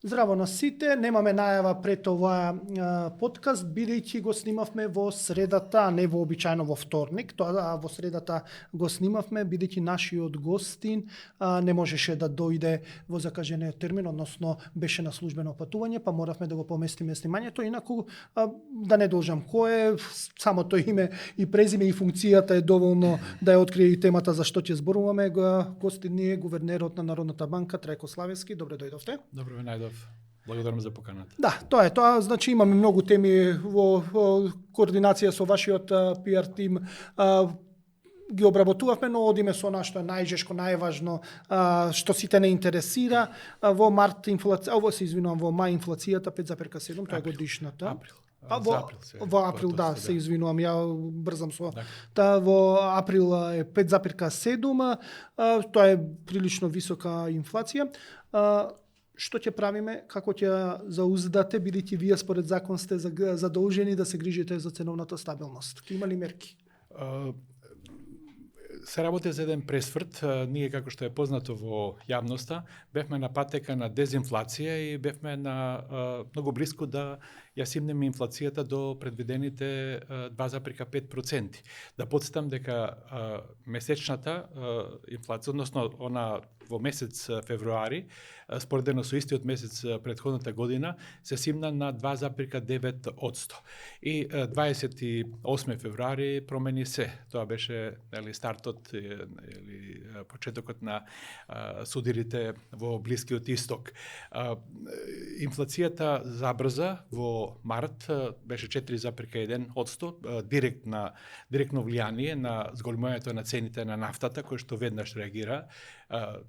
Здраво на сите, немаме најава пред оваа подкаст, бидејќи го снимавме во средата, а не вообичаено во вторник, тоа во средата го снимавме, бидејќи нашиот гостин не можеше да дојде во закажениот термин, односно беше на службено патување, па моравме да го поместиме снимањето, инаку да не должам кој е, самото име и презиме и функцијата е доволно да ја открие и темата за што ќе зборуваме. Гостин ни е гувернерот на Народната банка Трајко Славевски. Добре дојдовте. Добро ве најдов. Благодарам за поканата. Да, тоа е тоа. Значи имаме многу теми во координација со вашиот PR тим. Ги обработувавме, но одиме со нашто е најжешко, најважно, што сите не интересира. Во март инфлација, во мај инфлацијата 5,7, тоа е годишната. Во април, да, се извинувам, ја брзам со. Та во април е 5,7, тоа е прилично висока инфлација. Што ќе правиме, како ќе зауздате, бидејќи вие според закон сте задолжени да се грижите за ценовната стабилност? Има ли мерки? Се работи за еден пресврт. Ние, како што е познато во јавноста, бевме на патека на дезинфлација и бевме на многу близко да ја симнеме инфлацијата до предвидените 2,5%. Да подсетам дека месечната инфлација, односно она во месец февруари, споредено со истиот месец претходната година, се симна на 2,9%. И 28 февруари промени се. Тоа беше стартот или почетокот на судирите во Блискиот Исток. Инфлацијата забрза во март, беше 4,1%, директно влијание на зголемувањето на цените на нафтата, кој што веднаш реагира.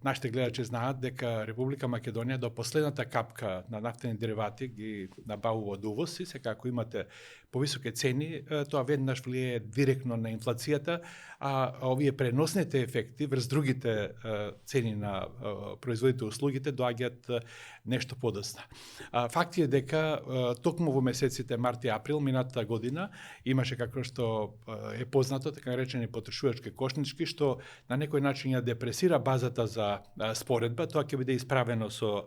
Нашите гледачи знаат дека Република Македонија до последната капка на нафтени деривати ги набавува од увоз и сега ако имате повисоки цени, тоа веднаш влијае директно на инфлацијата, а овие преносните ефекти врз другите цени на производите и услугите доаѓаат нешто подоцна. Факт е дека токму во месеците март и април минатата година имаше, како што е познато, така наречени потрошувачки кошнички, што на некој начин ја депресира базата за споредба. Тоа ќе биде исправено со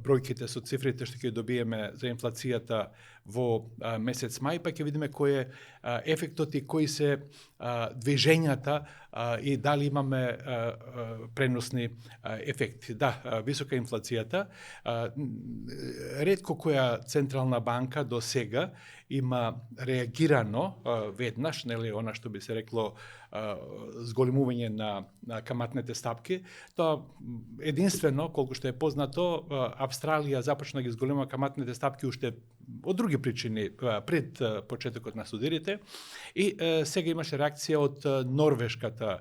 бројките, со цифрите што ќе добиеме за инфлацијата во месец мај, па ќе видиме кој е ефектот и кои се движењата и дали имаме преносни ефекти. Да, висока инфлацијата. Ретко која централна банка до сега има реагирано веднаш, нели, она што би се рекло зголемување на каматните стапки. Тоа единствено, колку што е познато, Австралија започна ги зголемува каматните стапки уште од други причини пред почетокот на судирите и сега имаше реакција од Норвешката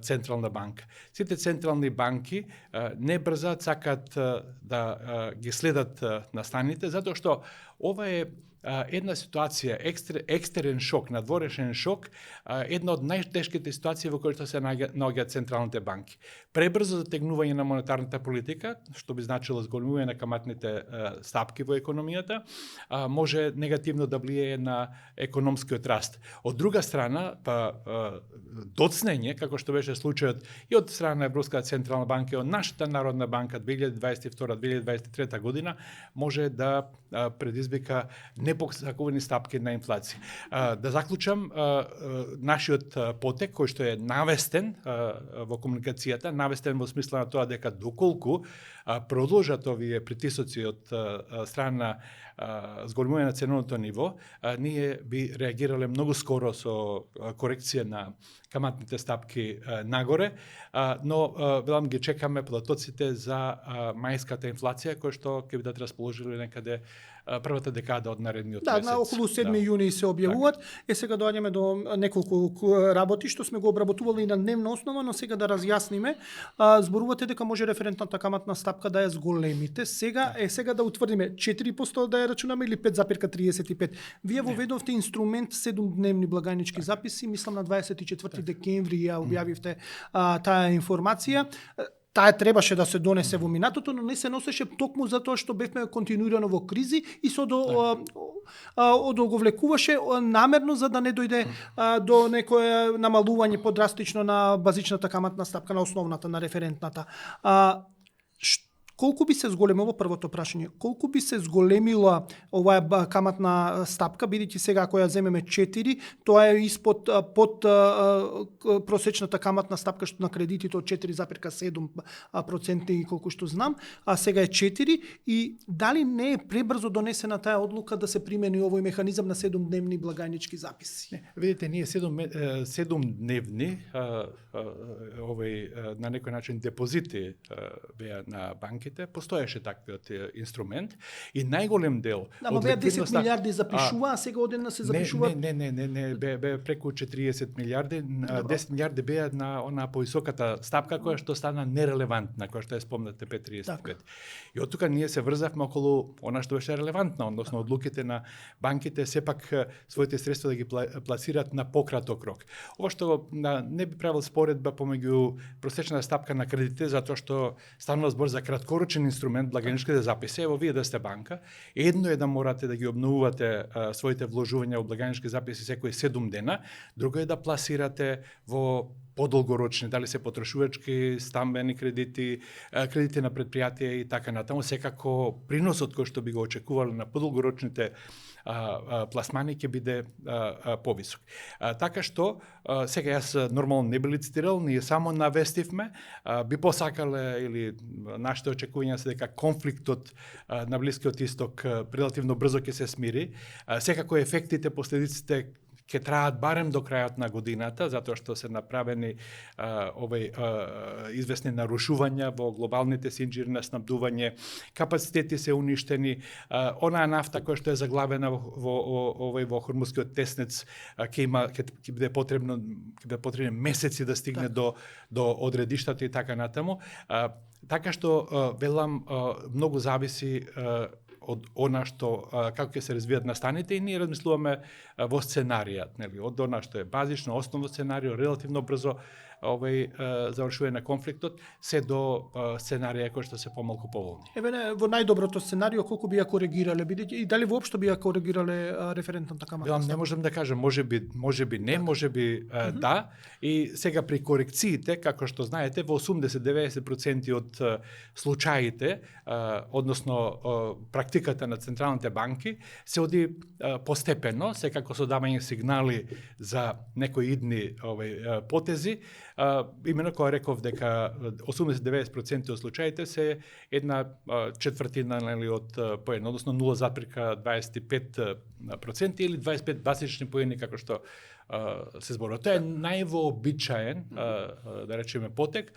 централна банка. Сите централни банки не брзаат, сакаат да ги следат настаните, затоа што ова е една ситуација, екстерен шок, надворешен шок, една од најтешките ситуации во кои што се наоѓаат централните банки. Пребрзо затегнување на монетарната политика, што би значило зголемување на каматните стапки во економијата, може негативно да влијае на економскиот раст. Од друга страна, доцнење, како што беше случајот и од страна на Европската централна банка и од нашата Народна банка 2022-2023 година, може да предизвика непосакувани стапки на инфлација. Да заклучам, нашиот потек, кој што е навестен во комуникацијата, навестен во смисла на тоа дека доколку продолжат овие притисоци од страна зголемување на ценовното ниво, ние би реагирале многу скоро со корекција на каматните стапки нагоре, но велам ги чекаме податоците за мајската инфлација, која што ќе бидат расположили некаде првата декада од наредниот месец. Да, на околу 7 јуни се објавуваат. Сега доаѓаме до неколку работи што сме го обработували и на дневна основа, но сега да разјасниме. Зборувате дека може референтната каматна стапка да ја зголемите. Сега да утврдиме 4% да ја рачунаме или 5,35. Вие воведовте инструмент 7-дневни благајнички записи, мислам на 24 декември ја објавивте таа информација. Таа требаше да се донесе во минатото, но не се носеше токму затоа што бевме континуирано во кризи и со одолговлекуваше намерно за да не дојде до некое намалување подрастично на базичната каматна стапка, на основната, на референтната. Колку би се зголемило, првото прашање, колку би се зголемила оваа каматна стапка, бидејќи сега ако ја земеме 4, тоа е испод под просечната каматна стапка што на кредитите од 4,7% и колку што знам, а сега е 4 и дали не е пребрзо донесена таа одлука да се примени овој механизам на 7-дневни благајнички записи? Не, видите, ние 7-дневни на некој начин депозити беа на банките, постоеше таквиот инструмент и најголем дел Ама беа 10 милиарди запишува, а сега одеднаш се запишува. Не, беа преку 40 милиарди, 10 милиарди беа на она повисоката стапка која што стана нерелевантна, која што е спомнате 5.35. И од тука ние се врзавме околу она што беше релевантно, односно одлуките на банките сепак своите средства да ги пласираат на пократок рок. Ова што не би правил споредба помеѓу просечната стапка на кредитите, затоа што станува збор за краткорочен инструмент благајничките записи. Ево вие да сте банка, едно е да морате да ги обновувате своите вложувања во благајнички записи секои 7 дена, друго е да пласирате во подолгорочни, дали се потрошувачки, стамбени кредити, кредити на предпријатија и така натаму, секако приносот кој што би го очекувале на подолгорочните пласмани ќе биде повисок. Така што, сега јас нормално не би лицитирал, ние само навестивме, би посакале или нашите очекувања се дека конфликтот на Блискиот Исток релативно брзо ќе се смири. Секако ефектите, последиците ќе траат барем до крајот на годината, затоа што се направени известни нарушувања во глобалните синџири на снабдување, капацитети се уништени, онаа нафта која што е заглавена во Хормускиот теснец ќе биде потребни месеци да стигне до одредиштата и така натаму. Така што велам многу зависи од она што како ќе се развијат настаните и ние размислуваме во сценарија, нели, од она што е базично, основно сценарио, релативно брзо завршување на конфликтот, се до сценарија кои што се помалку поволни. Во најдоброто сценарио колку би ја коригирале, бидејќи и дали воопшто би ја коригирале референтната камата? Не можам да кажам, можеби не, можеби да. И сега при корекциите, како што знаете, во 80-90% од случаите, односно практиката на централните банки, се оди постепено, секако со давање сигнали за некои идни потези. Имено која реков дека 80-90% од случаите се една четвртина од поен, односно 0,25% или 25 басични поени како што се зборува. Тоа е највообичаен, да речеме, потек.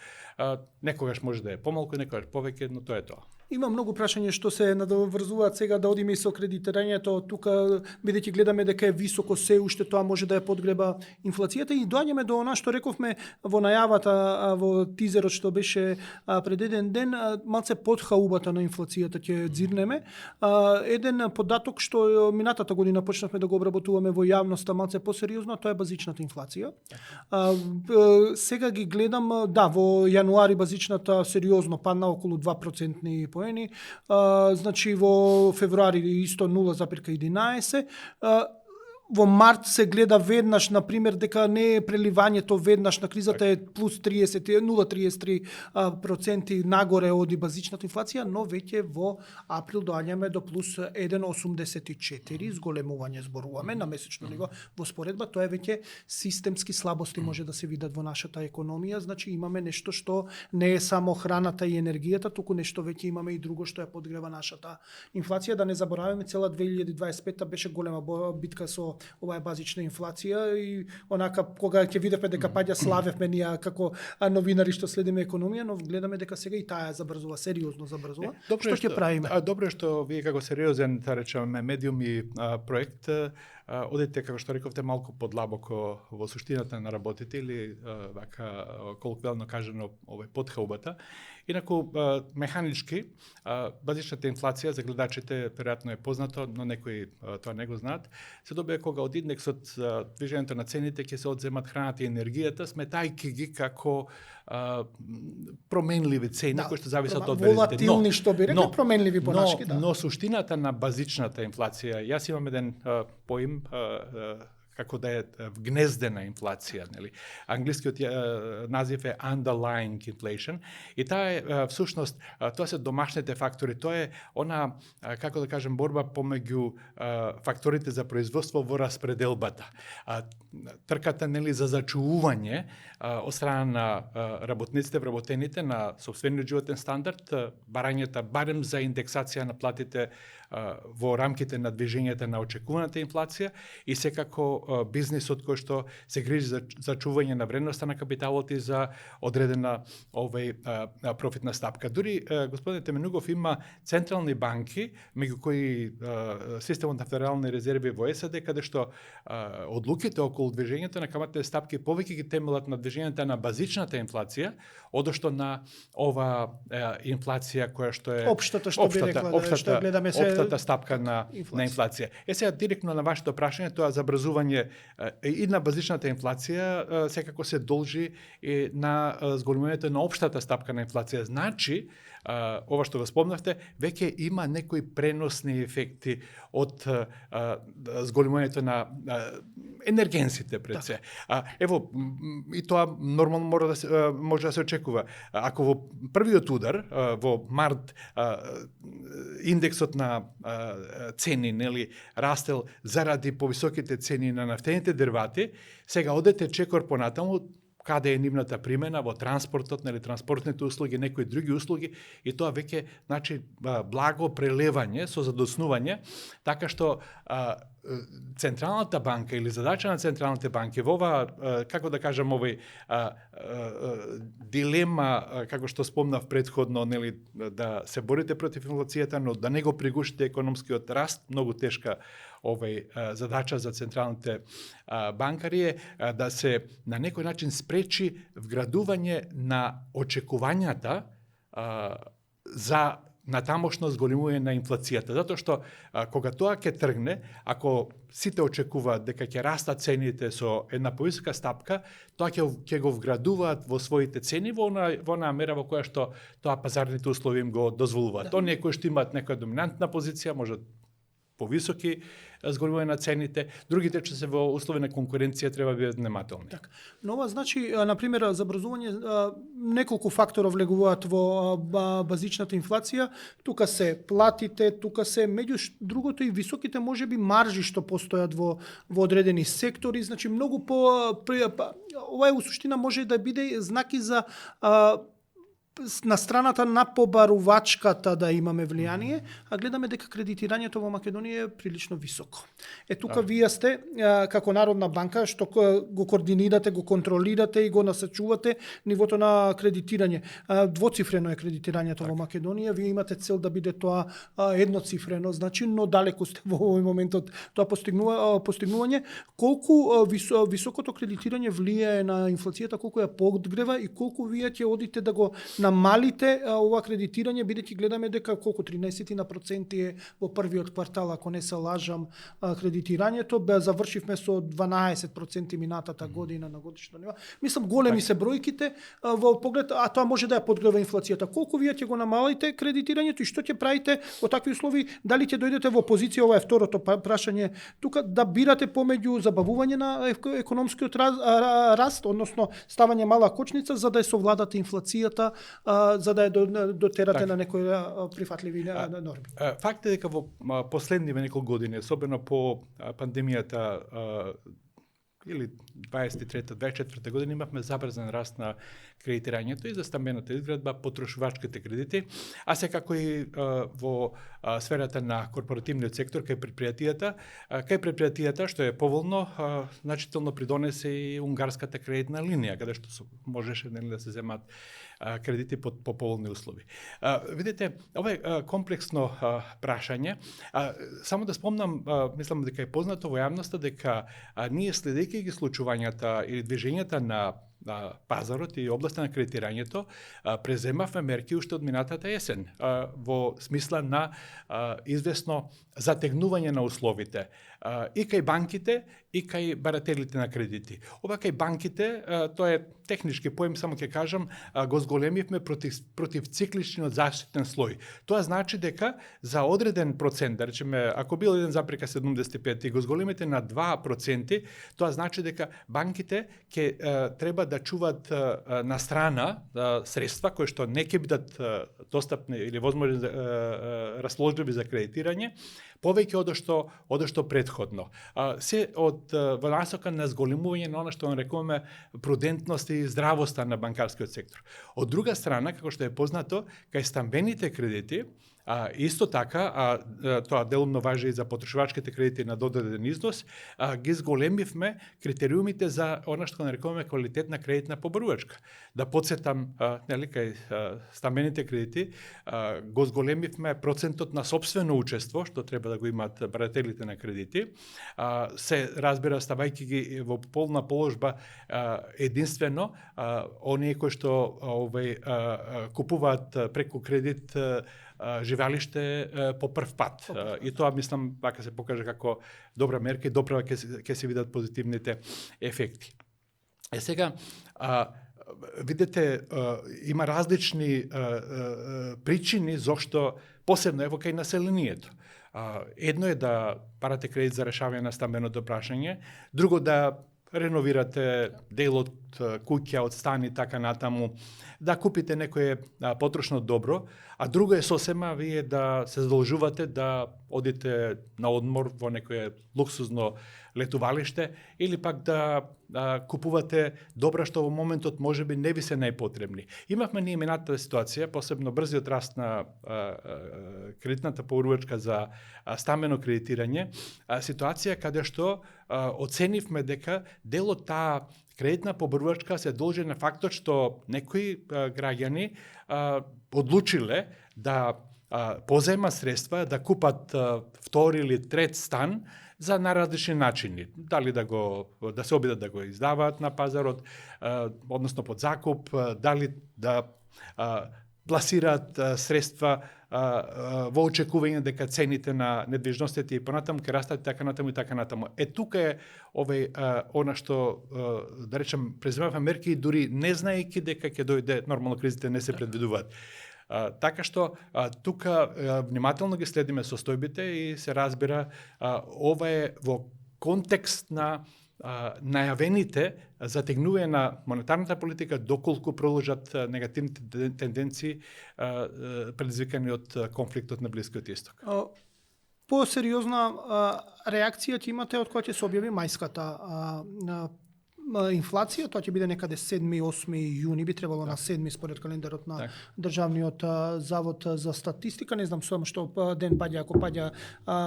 Некогаш може да е помалку, некогаш повеќе, но тоа е тоа. Има многу прашања што се надоврзуваат сега да одиме и со кредитирањето, тука бидејќи гледаме дека е високо се уште, тоа може да ја подгреба инфлацијата и доаѓаме до она што рековме во најавата, во тизерот што беше пред еден ден, малце под хаубата на инфлацијата ќе дзирнеме. Еден податок што минатата година почнавме да го обработуваме во јавноста малце посериозно, тоа е базичната инфлација. Сега ги гледам, да, во јануари базичната сериозно падна околу 2% поени, значи во февруари исто 0,11, во март се гледа веднаш, например, дека не е преливањето веднаш на кризата е плюс 0,33% нагоре оди базичната инфлација, но веќе во април доаѓаме до плюс 1,84, зголемување зборуваме на месечно ниво во споредба, тоа е веќе системски слабости може да се видат во нашата економија, значи имаме нешто што не е само храната и енергијата, туку нешто веќе имаме и друго што ја подгрева нашата инфлација. Да не забораваме, цела 2025 беше голема битка со оваа базична инфлација и онака кога ќе видевме дека паѓа, славевме ние како новинари што следиме економија, но гледаме дека сега и таа забрзува, сериозно забрзува. Што ќе правиме? Добро е што вие како сериозен, да речеме, медиум и проект одите, како што рековте, малку подлабоко во суштината на работите или вака колоквиално кажано под хаубата. Инаку механички базичната инфлација за гледачите веројатно е познато, но некои тоа не го знаат. Се добива кога од индексот движењето на цените ќе се одземат храната и енергијата, сметајќи ги како променливи цени кои што зависат од верзите. Волатилни, што би рекли, променливи понашки, да. Но суштината на базичната инфлација, јас имам еден поим како да е вгнездена инфлација, нели? Англискиот назив е underlying inflation и таа е всушност тоа се домашните фактори, тоа е она како да кажем борба помеѓу факторите за производство во распределбата. Трката нели за зачувување од страна на работниците, вработените на сопствениот животен стандард, барањето барем за индексација на платите во рамките на движењето на очекуваната инфлација и секако бизнисот кој што се грижи за чување на вредноста на капиталот и за одредена профитна стапка. Дури господин Теменугов има централни банки, меѓу кои системот на федерални резерви во САД, каде што одлуките околу движењето на каматните стапки повеќе ги темелат на движењето на базичната инфлација, одошто на ова инфлација која што е општата, што би рекла, што гледаме се општата стапка на инфлација. Сега директно на вашето прашање, тоа забрзување и на базичната инфлација секако се должи и на зголемувањето на општата стапка на инфлација. Значи, ова што го спомнавте, веќе има некои преносни ефекти од зголемувањето на енергенсите пред се. Ево, и тоа нормално може да се очекува. Ако во првиот удар, во март, индексот на цени, нели, растел заради повисоките цени на нафтените деривати, сега одете чекор понатаму, каде е нивната примена во транспортот, нели, транспортните услуги, некои други услуги, и тоа веќе значи благо прелевање со задоснување, така што Централната банка или задача на централните банки во ова, како да кажам, овој дилема, како што спомнав претходно, нели, да се борите против инфлацијата, но да не го пригушите економскиот раст, многу тешка задача за централните банкари е да се на некој начин спречи вградување на очекувањата за натамошно зголемување на инфлацијата, затоа што кога тоа ќе тргне, ако сите очекуваат дека ќе растат цените со една повисока стапка, тоа ќе го вградуваат во своите цени во онаа мера во која што тоа пазарните услови им го дозволуваат. Оние кои што имаат некоја доминантна позиција, може повисоки зголемување на цените, другите што се во услови на конкуренција треба да бидат внимателни. Така. Но ова значи, на пример, забрзување, неколку фактора влегуваат во базичната инфлација. Тука се платите, тука се меѓу другото и високите можеби маржи што постојат во одредени сектори, значи многу ова е у суштина може да биде знаки за на страната на побарувачката да имаме влијание, а гледаме дека кредитирањето во Македонија е прилично високо. Тука вие сте како Народна банка што го координирате, го контролирате и го насочувате нивото на кредитирање. Двоцифрено е кредитирањето во Македонија, вие имате цел да биде тоа едноцифрено, значи, но далеку сте во овој момент од тоа постигнување. Колку високото кредитирање влијае на инфлацијата, колку ја подгрева и колку вие ќе одите да го намалите ова кредитирање, бидејќи гледаме дека колку 13% е во првиот квартал, ако не се лажам, кредитирањето, завршивме со 12% минатата година на годишно ниво. Мислам, големи се бројките во поглед, а тоа може да ја подгрева инфлацијата. Колку вие ќе го намалите кредитирањето и што ќе правите во такви услови? Дали ќе дојдете во позиција, ова е второто прашање, тука да бирате помеѓу забавување на економскиот раст, односно ставање мала кочница за да ја совладате инфлацијата, за да ја дотерате на некои прифатливи норми. Факт е дека во последниве неколку години, особено по пандемијата или 23-24 година, имавме забрзан раст на кредитирањето и за стамбената изградба, потрошувачките кредити, а секако и во сферата на корпоративниот сектор кај предпријатијата, што е поволно, значително придонесе и унгарската кредитна линија, каде што можеше да се земат кредити по поволни услови. Видите, ова е комплексно прашање. Само да спомнам, мислам дека е познато во јавноста дека ние следејќи ги случувањата или движењата на пазарот и областа на кредитирањето, преземавме мерки уште од минатата есен, во смисла на известно затегнување на условите и кај банките и кај барателите на кредити. Ова кај банките, тоа е технички поем, само ќе кажам, го зголемивме против цикличниот заштитен слој. Тоа значи дека за одреден процент, да речеме, ако бил 1,75 и го зголемите на 2%, тоа значи дека банките ќе треба да чуваат на страна средства кои што не ќе бидат достапни или возможни расположливи за кредитирање, повеќе од што претходно. Се од во насока на зголемување на она што нарекуваме прудентност и здравоста на банкарскиот сектор. Од друга страна, како што е познато, кај стамбените кредити, исто така, тоа делумно важи и за потрошувачките кредити на додаден износ, ги зголемивме критериумите за она што нарекуваме квалитетна кредитна побарувачка. Да подсетам, нели, кај стамбените кредити, го зголемивме процентот на собствено учество, што треба да го имаат барателите на кредити, се разбира ставајќи ги во полна положба единствено оние кои што купуваат преку кредит живеалиште по прв пат. И тоа, мислам, вака се покажа како добра мерка и добра ќе се видат позитивните ефекти. Сега, видете, има различни причини зошто, посебно ево кај населението. Едно е да барате кредит за решавање на стамбеното прашање, друго да реновирате дел од куќа, од стани, така натаму, да купите некое потрошно добро, а друго е сосема вие да се задолжувате да одите на одмор во некое луксузно летувалиште или пак да купувате добра што во моментот можеби не ви се најпотребни. Имавме ние минатата ситуација, посебно брзиот раст на кредитната побарувачка за стамбено кредитирање, ситуација каде што оценивме дека дел од таа кредитна побарувачка се должи на фактот што некои граѓани одлучиле да позема средства да купат втори или трет стан за наразлични начини. Дали да се обидат да го издаваат на пазарот, односно под закуп, дали да пласираат средства во очекување дека цените на недвижностите и понатаму ќе растат така натаму и така натаму. Тука е она што да речем преземавме мерки дури не знаејќи дека ќе дојде, нормално кризите не се предвидуваат. Така што тука внимателно ги следиме состојбите и се разбира ова е во контекст на најавените затегнување на монетарната политика доколку продолжат негативните тенденции предизвикани од конфликтот на Блискиот Исток. По-сериозна реакција ќе имате од кога ќе се објави мајската инфлација, тоа ќе биде некаде 7-8 јуни, би требало на 7 според календарот на Државниот завод за статистика. Не знам само што ден паѓа, ако паѓа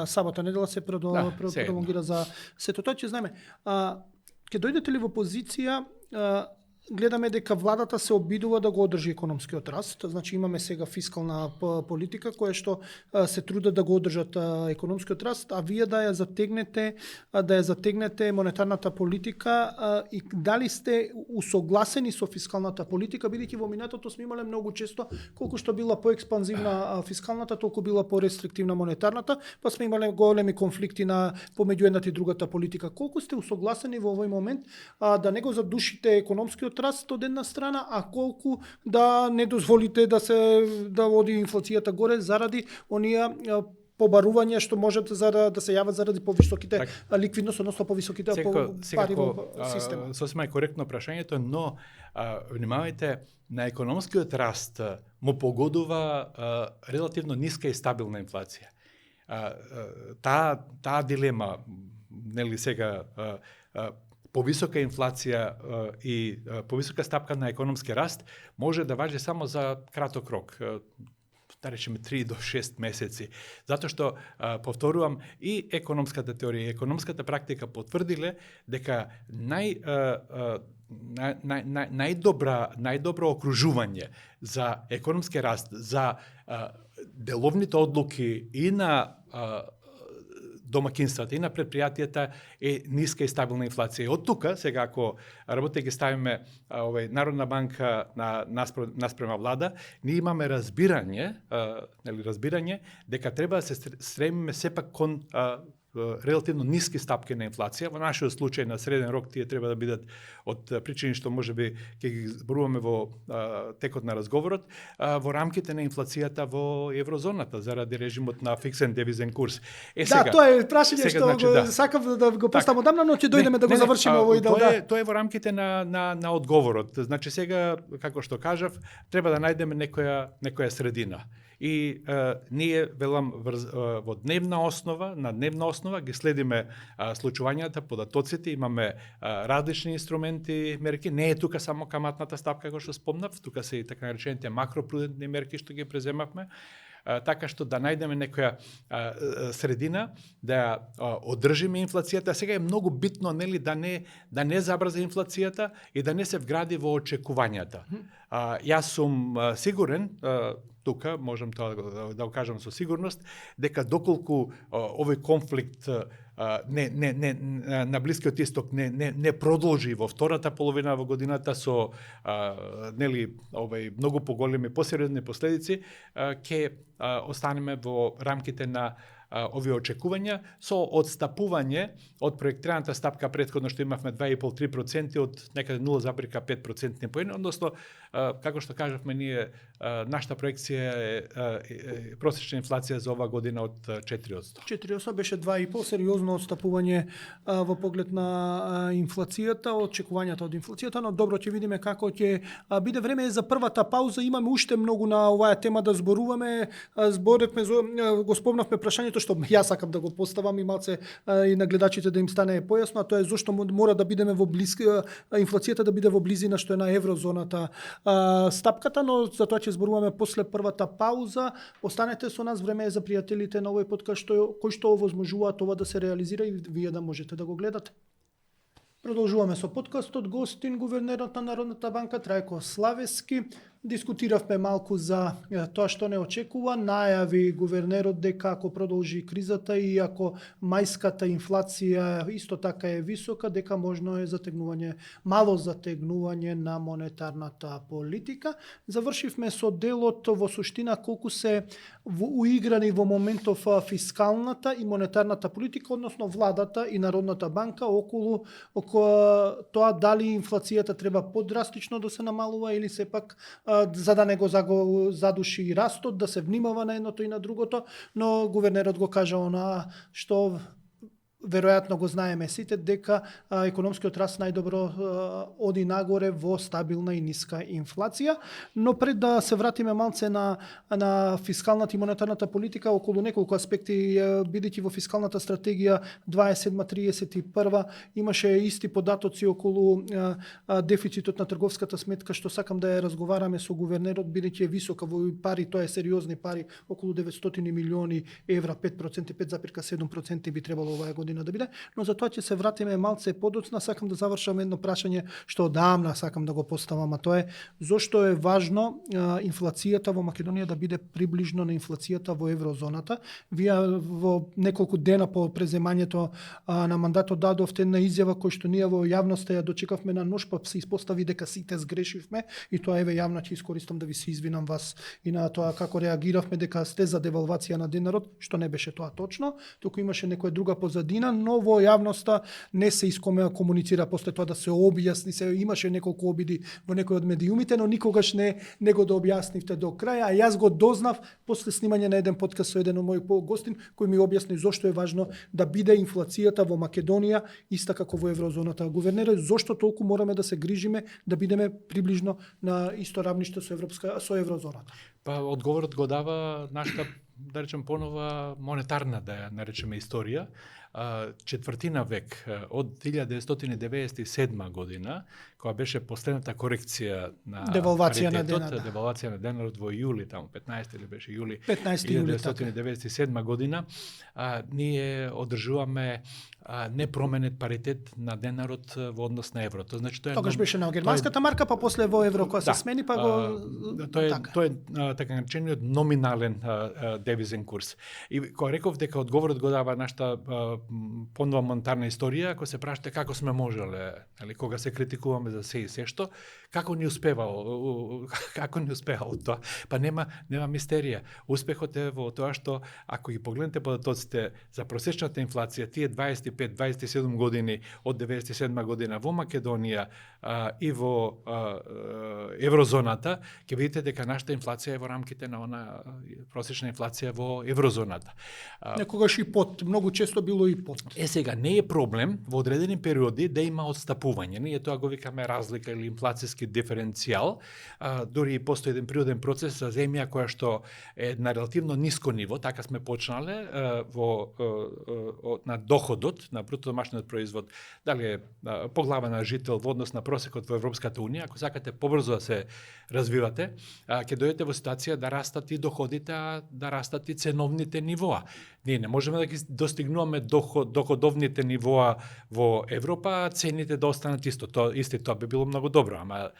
сабота, недела се пролонгира за сето тоа, ќе знаеме. Ќе дојдете ли во позиција, гледаме дека владата се обидува да го одржи економскиот раст, значи имаме сега фискална политика која што се трудат да го одржат економскиот раст, а вие да ја затегнете монетарната политика и дали сте усогласени со фискалната политика, бидејќи во минатото сме имале многу често колку што била поекспанзивна фискалната, толку била порестриктивна монетарната, па сме имале големи конфликти помеѓу едната и другата политика. Колку сте усогласени во овој момент да не го задушите економскиот раст од една страна, а колку да не дозволите да оди инфлацијата горе заради оние побарувања што можат да се јават заради повисоките ликвидност, односно повисоките пари во системот. Сосема е коректно прашањето, но внимавајте, на економскиот раст му погодува релативно ниска и стабилна инфлација. Таа дилема, нели сега повисока инфлација и повисока стапка на економски раст може да важи само за краток рок, да речеме 3 до 6 месеци. Затоа што, повторувам, и економската теорија, и економската практика потврдиле дека најдобро окружување за економски раст, за деловните одлуки и на домакинствата и на предпријатијата е ниска и стабилна инфлација. Од тука, сега ако работејќи ставиме Народна банка наспрема влада, ние имаме разбирање дека треба да се стремиме сепак кон релативно ниски стапки на инфлација. Во нашиот случај на среден рок тие треба да бидат од причини што можеби ќе ги зборуваме во текот на разговорот, во рамките на инфлацијата во еврозоната заради режимот на фиксен девизен курс. Сега, тоа е прашање што сакав да го поставам одамна, но ќе дојдеме да го завршиме овој дел. Тоа е во рамките на одговорот. Значи сега, како што кажав, треба да најдеме некоја средина. И ние, велам, во дневна основа ги следиме случувањата, податоците, имаме различни инструменти, мерки. Не е тука само каматната стапка, како што спомнав, тука се и така наречените макропрудентни мерки што ги преземавме, така што да најдеме некоја средина, да одржиме инфлацијата. Сега е многу битно, нели, да не забрза инфлацијата и да не се вгради во очекувањата. Јас сум сигурен, тука можам тоа да го кажам со сигурност, дека доколку овој конфликт на Блискиот Исток не продолжи во втората половина во годината со многу поголеми посередни последици, ќе останеме во рамките на овие очекувања со одстапување од проектираната стапка претходно што имавме 2,5-3% од некаде 0,5% поени, односно како што кажавме ние, нашата проекција е просечна инфлација за оваа година од 4%. 4% беше 2,5%, сериозно одстапување во поглед на инфлацијата, очекувањата од инфлацијата, но добро ќе видиме како ќе биде време за првата пауза. Имаме уште многу на оваа тема да зборуваме. Зборевме, го спомнавме прашањето што јас сакам да го поставам и малце и на гледачите да им стане појасно, а тоа е зошто мора да бидеме во инфлацијата да биде во близина што е на еврозоната стапката, но за тоа ќе зборуваме после првата пауза. Останете со нас, време е за пријателите на овој подкаст кои што овозможуваат ова да се реализира и вие да можете да го гледате. Продолжуваме со подкастот. Гостин гувернерот на Народната банка Трајко Славески. Дискутиравме малку за тоа што не очекува. Најави гувернерот дека ако продолжи кризата и ако мајската инфлација исто така е висока, дека можно е мало затегнување на монетарната политика. Завршивме со делот во суштина колку се уиграни во моментов фискалната и монетарната политика, односно владата и Народната банка околу тоа дали инфлацијата треба подрастично да се намалува или сепак за да не го задуши растот, да се внимава на едното и на другото, но гувернерот го кажа она што веројатно го знаеме сите, дека економскиот раст најдобро оди нагоре во стабилна и ниска инфлација. Но пред да се вратиме малце на фискалната и монетарната политика, околу неколку аспекти, бидејќи во фискалната стратегија 27-31 имаше исти податоци околу дефицитот на трговската сметка, што сакам да ја разговараме со гувернерот, бидејќи е висока во пари, тоа е сериозни пари, околу 900 милиони евра, 5%, 5,7% би требало оваа година да биде, но за тоа ќе се вратиме малце подоцна. Сакам да завршам едно прашање што одамна сакам да го поставам, а тоа е зошто е важно инфлацијата во Македонија да биде приближно на инфлацијата во еврозоната. Вие во неколку дена по преземањето на мандатот дадовте една изјава кој што ние во јавноста ја дочекавме на нож, па се испостави дека сите сгрешивме и тоа еве јавно ќе искористам да ви се извинам вас и на тоа како реагиравме дека сте за девалвација на денарот, што не беше тоа точно, туку имаше некоја друга позадина, но во јавноста не се комуницира после тоа да се објасни, се имаше неколку обиди во некои од медиумите, но никогаш не го објаснивте до крај, а јас го дознав после снимање на еден подкаст со еден од мој гостин кој ми објасни зошто е важно да биде инфлацијата во Македонија иста како во еврозоната. Гувернерот, зошто толку мораме да се грижиме да бидеме приближно на исто равниште со еврозоната? Па одговорот го дава нашата, да речем, понова монетарна, да ја наречеме, историја. четвртина век, од 1997 година, која беше последната корекција на девалвација на паритетот, денарот, девалвација на денарот во јули, таму 15 или беше јули 15 јули, така. 1997 година, ние одржуваме непроменет паритет на денарот во однос на еврото. Значи тоа Тогаш беше на германската марка, па после во евро која се смени, па го Тоа е така наречениот номинален девизен курс. И кога реков дека одговорот го дава нашата понова монетарна историја, ако се прашате како сме можеле, или кога се критикуваме за се и се што, како ни успевало тоа? Па нема мистерија. Успехот е во тоа што ако ги погледнете податоците за просечната инфлација, тие 25-27 години од 97 година во Македонија и во еврозоната, ќе видите дека нашата инфлација е во рамките на она просечна инфлација во еврозоната. Некогаш и под, многу често било и под. Сега не е проблем во одредени периоди да има отстапување. Ние тоа го викаме разлика или инфлацијски диференцијал. Дури постои еден природен процес за земја која што е на релативно ниско ниво, така сме почнале на доходот, на бруто домашниот производ, дали е по глава на жител во однос на просекот во Европската унија, ако сакате побрзо да се развивате, ќе дојдете во ситуација да растат и доходите, да растат и ценовните нивоа. Ние не можеме да ги достигнуваме доходовните нивоа во Европа, цените да останат исти. Тоа би било многу добро, ама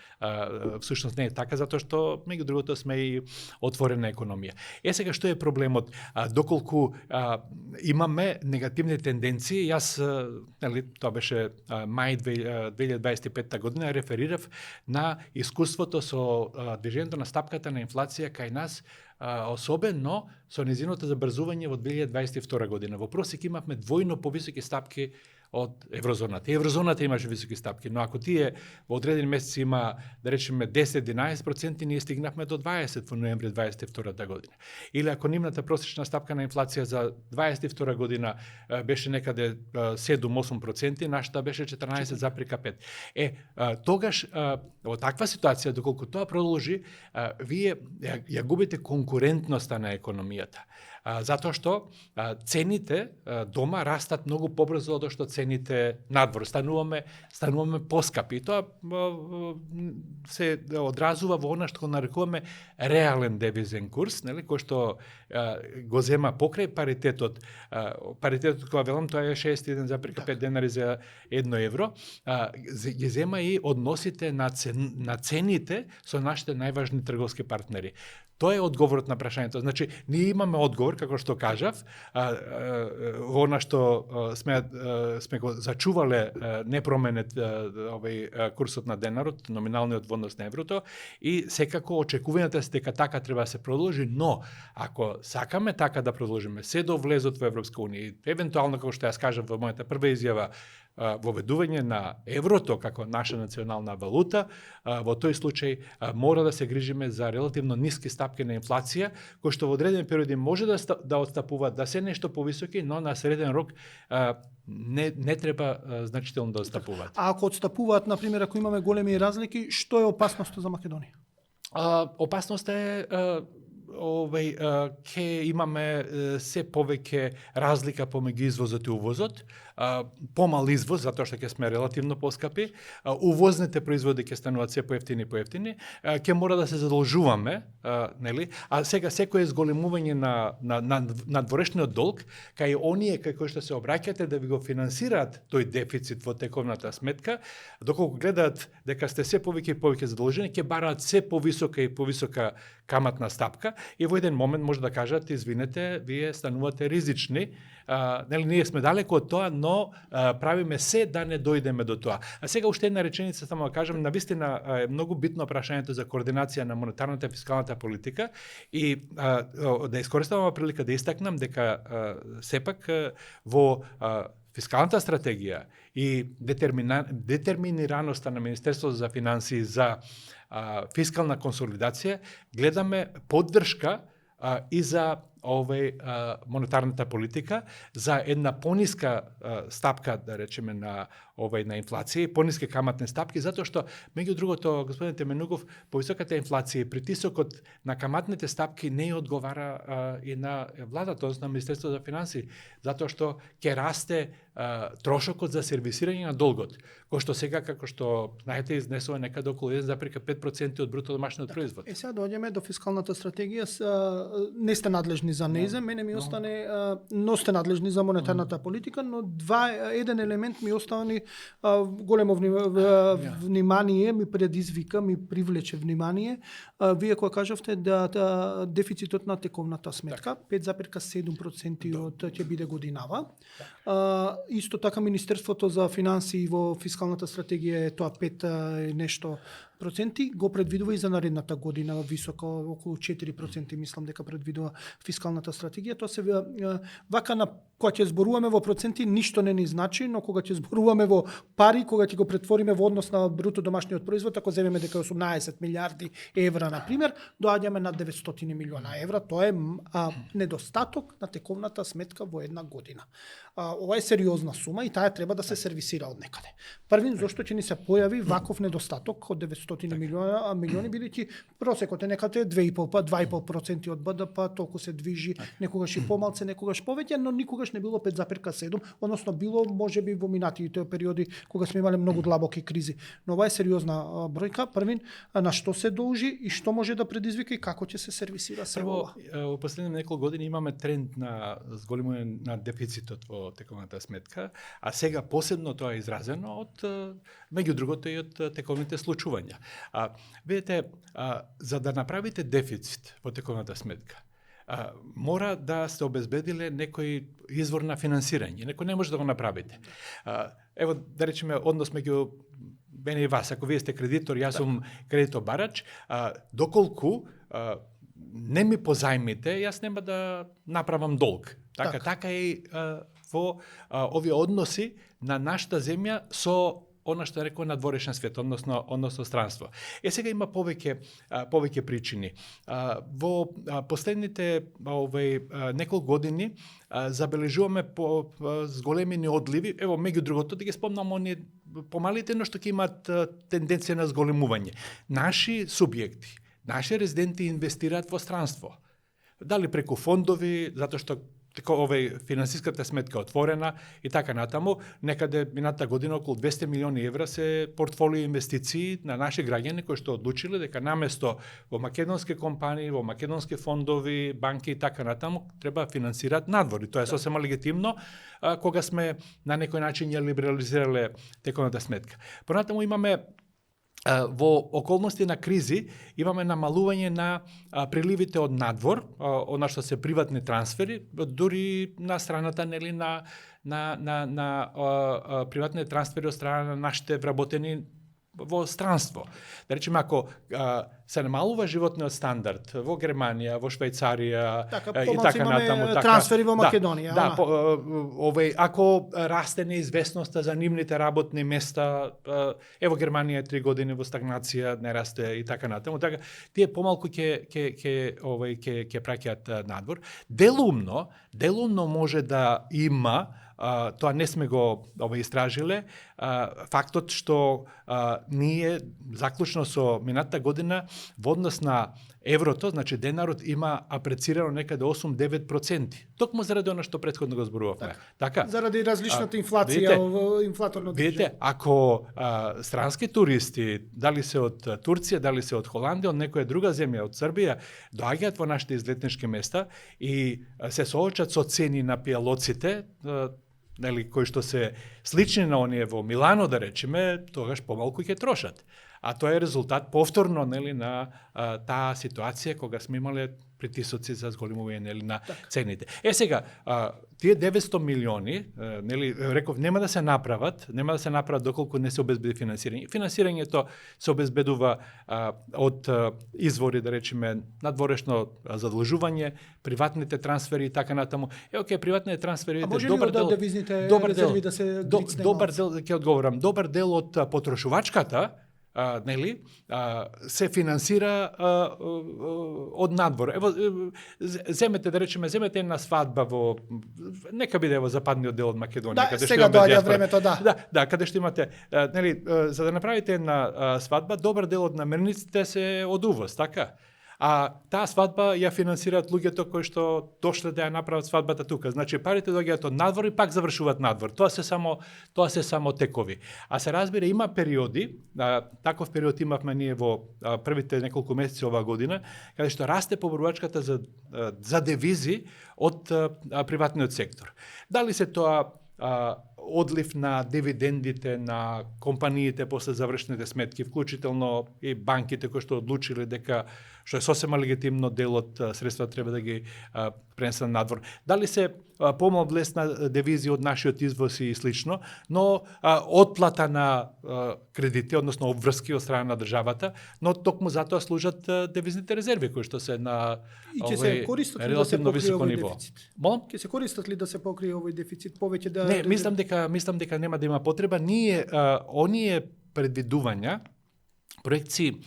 всушност не е така, затоа што меѓу другото сме и отворена економија. Сега што е проблемот? Доколку имаме негативни тенденции, јас, тоа беше мај 2025 година, реферирав на искуството со движењето на стапката на инфлација кај нас, особено со незиното забрзување во 2022 година. Во просек имавме двојно повисоки стапки од еврозоната. Еврозоната имаше високи стапки, но ако тие во одредени месеци има, да речеме, 10-11%, ние стигнавме до 20% во ноември 2022 година. Или ако нивната просечна стапка на инфлација за 2022 година беше некаде 7-8%, нашата беше 14,5%. Тогаш, во таква ситуација, доколку тоа продолжи, вие ја губите конкурентноста на економијата. Затоа што цените дома растат многу побрзо од што цените надвор. Стануваме поскапи. И тоа се одразува во она што нарекуваме реален девизен курс, нели, кој што го зема покрај паритетот. Паритетот кога велам, тоа е 61,5 денари за 1 евро. Ги зема и односите на цените со нашите најважни трговски партнери. Тоа е одговорот на прашањето. Значи, ние имаме одговор, како што кажав, во она што сме го зачувале непроменет курсот на денарот, номиналниот во однос на еврото, и секако очекувањата се дека така треба да се продолжи, но ако сакаме така да продолжиме се до влезот во Европска унија, евентуално, како што јас кажав во мојата прва изјава, воведување на еврото како наша национална валута, во тој случај мора да се грижиме за релативно ниски стапки на инфлација, кои што во одредени периоди може да отстапуваат, да се нешто повисоки, но на среден рок не треба значително да отстапуваат. А ако отстапуваат, например, ако имаме големи разлики, што е опасноста за Македонија? Опасноста е ќе имаме се повеќе разлика помеѓу извозот и увозот, помал извоз затоа што ќе сме релативно поскапи, увозните производи ќе стануваат се поевтини, ќе мора да се задолжуваме, нели? А сега секој зголемување на дворешниот долг, кај оние кои што се обраќате да ви го финансираат тој дефицит во тековната сметка, доколку гледаат дека сте се повеќе и повеќе задолжени, ќе бараат се повисока и повисока каматна стапка и во еден момент може да кажат, извинете, вие станувате ризични, нели, ние сме далеко од тоа, но правиме се да не дојдеме до тоа. А сега уште една реченица само да кажам, навистина е многу битно прашањето за координација на монетарната и фискалната политика и да искористам оваа прилика да истакнам дека сепак во фискалната стратегија и детерминираноста на Министерството за финансии за фискална консолидација гледаме поддршка и за монетарната политика за една пониска стапка, да речеме, на на инфлација и пониски каматни стапки, затоа што меѓу другото, господин Теменугов, повисоката инфлација и притисокот на каматните стапки не одговара и на владата, односно на Министерството за финансии, затоа што ќе расте трошокот за сервисирање на долгот, кој што сега, како што знаете, изнесува некаде околу 1,5% од бруто домашниот производ. Сега доаѓаме до фискалната стратегија. Не сте надлежни за нејзе, мене ми остане, но сте надлежни за монетарната политика, но еден елемент ми остава големо внимание, ми предизвика, ми привлече внимание. Вие кога кажавте да дефицитот на тековната сметка 5,7% од ќе биде годинава. Исто така Министерството за финансии во фискалната стратегија е тоа 5 нешто проценти, го предвидува и за наредната година високо, околу 4% мислам дека предвидува фискалната стратегија. Тоа се вака на кога ќе зборуваме во проценти ништо не ни значи, но кога ќе зборуваме во пари, кога ќе го претвориме во однос на бруто домашниот производ, ако земеме дека 18 милиарди евра на пример, доаѓаме на 900 милиона евра, тоа е недостаток на тековната сметка во една година. Ова е сериозна сума и таа треба да се сервисира од некаде. Првин, зошто ќе ни се појави ваков недостаток од 900 милиони, бидејќи просекот е некаде 2,5% од БДП, толку се движи, некогаш и помалце, некогаш повеќе, но никогаш не било 5,7, односно било можеби во минатите периоди кога сме имале многу длабоки кризи. Но ова е сериозна бројка. Првин, на што се должи и што може да предизвика и како ќе се сервисира се ова? Во последните неколку години имаме тренд на зголемување на дефицитот во тековната сметка, а сега посебно тоа е изразено од меѓу другото и од тековните случувања. Видите, за да направите дефицит во тековната сметка, мора да сте обезбедиле некој извор на финансирање. Некој не може да го направите. Ево, да речеме, однос меѓу мене и вас, ако вие сте кредитор, јас сум кредитобарач, доколку не ми позајмите, јас нема да направам долг. Така е во овие односи на нашата земја со она што рекува надворешен свет, односно странство. Сега има повеќе причини. Во последните неколку години забележуваме зголемени одливи, ево меѓу другото да ги спомнам оние помалите, но што ќе имаат тенденција на зголемување. Наши субјекти, наши резиденти инвестираат во странство. Дали преку фондови, затоа што финансиската сметка отворена и така натаму, некаде минатата година околу 200 милиони евра се портфолио инвестиции на наши граѓани кои што одлучиле дека наместо во македонски компании, во македонски фондови, банки и така натаму треба финансираат надвор. И тоа е сосема легитимно кога сме на некој начин ја либерализирале тековната сметка. Понатаму имаме во околности на кризи имаме намалување на приливите од надвор, она што се приватни трансфери, дури на страната на приватни трансфери од страна на нашите вработени во странство. Да речеме, ако се намалува животниот стандард во Германија, во Швајцарија и така натаму, трансфери во Македонија. Ако расте неизвестноста за нивните работни места, ево Германија е 3 години во стагнација, не расте и така натаму, така тие помалку ќе праќаат надвор. Делумно може да има, тоа не сме го истражиле, фактот што ние заклучно со минатата година во однос на еврото, значи денарот има апрецирано некаде 8-9%. Токму заради она што претходно го зборувавме. Така. Заради различната инфлација, инфлаторно движење. Видите, ако странски туристи, дали се од Турција, дали се од Холандија, од некоја друга земја, од Србија, доаѓаат во нашите излетнички места и се соочат со цени на пијалоците, кои што се слични на оние во Милано, да речеме, тогаш помалку ќе трошат. А тоа е резултат повторно на таа ситуација кога сме имале притисоци за зголемување на цените. Сега, тие 900 милиони, реков, нема да се направат доколку не се обезбеди финансирање. Финансирањето се обезбедува од извори, да речеме, надворешно задлужување, приватните трансфери и така натаму. Приватните трансфери, добар дел ќе одговорам, добар дел од потрошувачката нели, се финансира од надвор. Ево, земете една свадба нека биде во западниот дел од Македонија, каде сега доаѓа времето, Да, каде што имате, нели, за да направите една свадба, добар дел од намирниците се од увоз, така? А таа свадба ја финансираат луѓето кои што дошле да ја направат свадбата тука. Значи парите доаѓаат од надвор и пак завршуваат надвор. Тоа се само текови. А се разбира, има периоди, таков период имавме ние во првите неколку месеци оваа година, каде што расте поборувачката за девизи од приватниот сектор. Дали се тоа одлив на дивидендите на компаниите после завршените сметки, вклучително и банките кои што одлучиле дека што е сосема легитимно дел од средства треба да ги пренесат надвор. Дали се помал влесна девизи од нашиот извоз и слично, но отплата на кредити, односно обврски од страна на државата, но токму затоа служат девизните резерви кои што се на релативно високо ниво. Молам? Ќе се користат ли да се покрие овој дефицит повеќе да? Не, мислам дека нема да има потреба. Ние оние предвидувања, проекции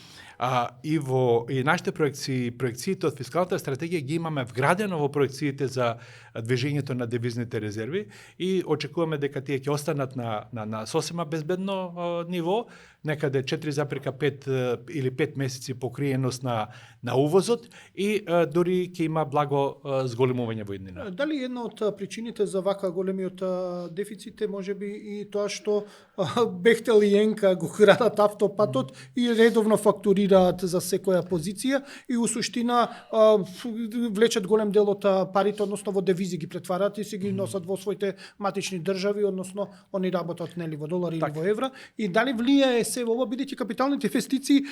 и нашите проекциите од фискалната стратегија ги имаме вградено во проекциите за движењето на девизните резерви и очекуваме дека тие ќе останат на сосема безбедно ниво, некаде 4,5 или 5 месеци покриеност на увозот и дури ќе има благо зголемување во иднина. Дали една од причините за вака големиот дефицит е можеби и тоа што Бехтел и Енка го крадат автопатот и редовно фактурираат за секоја позиција и у суштина влечат голем дел од парите, односно во девизи ги претварат и се ги носат во своите матични држави, односно они работат нели во долари или во евра, и дали влијае се во ова, бидејќи капиталните инвестиции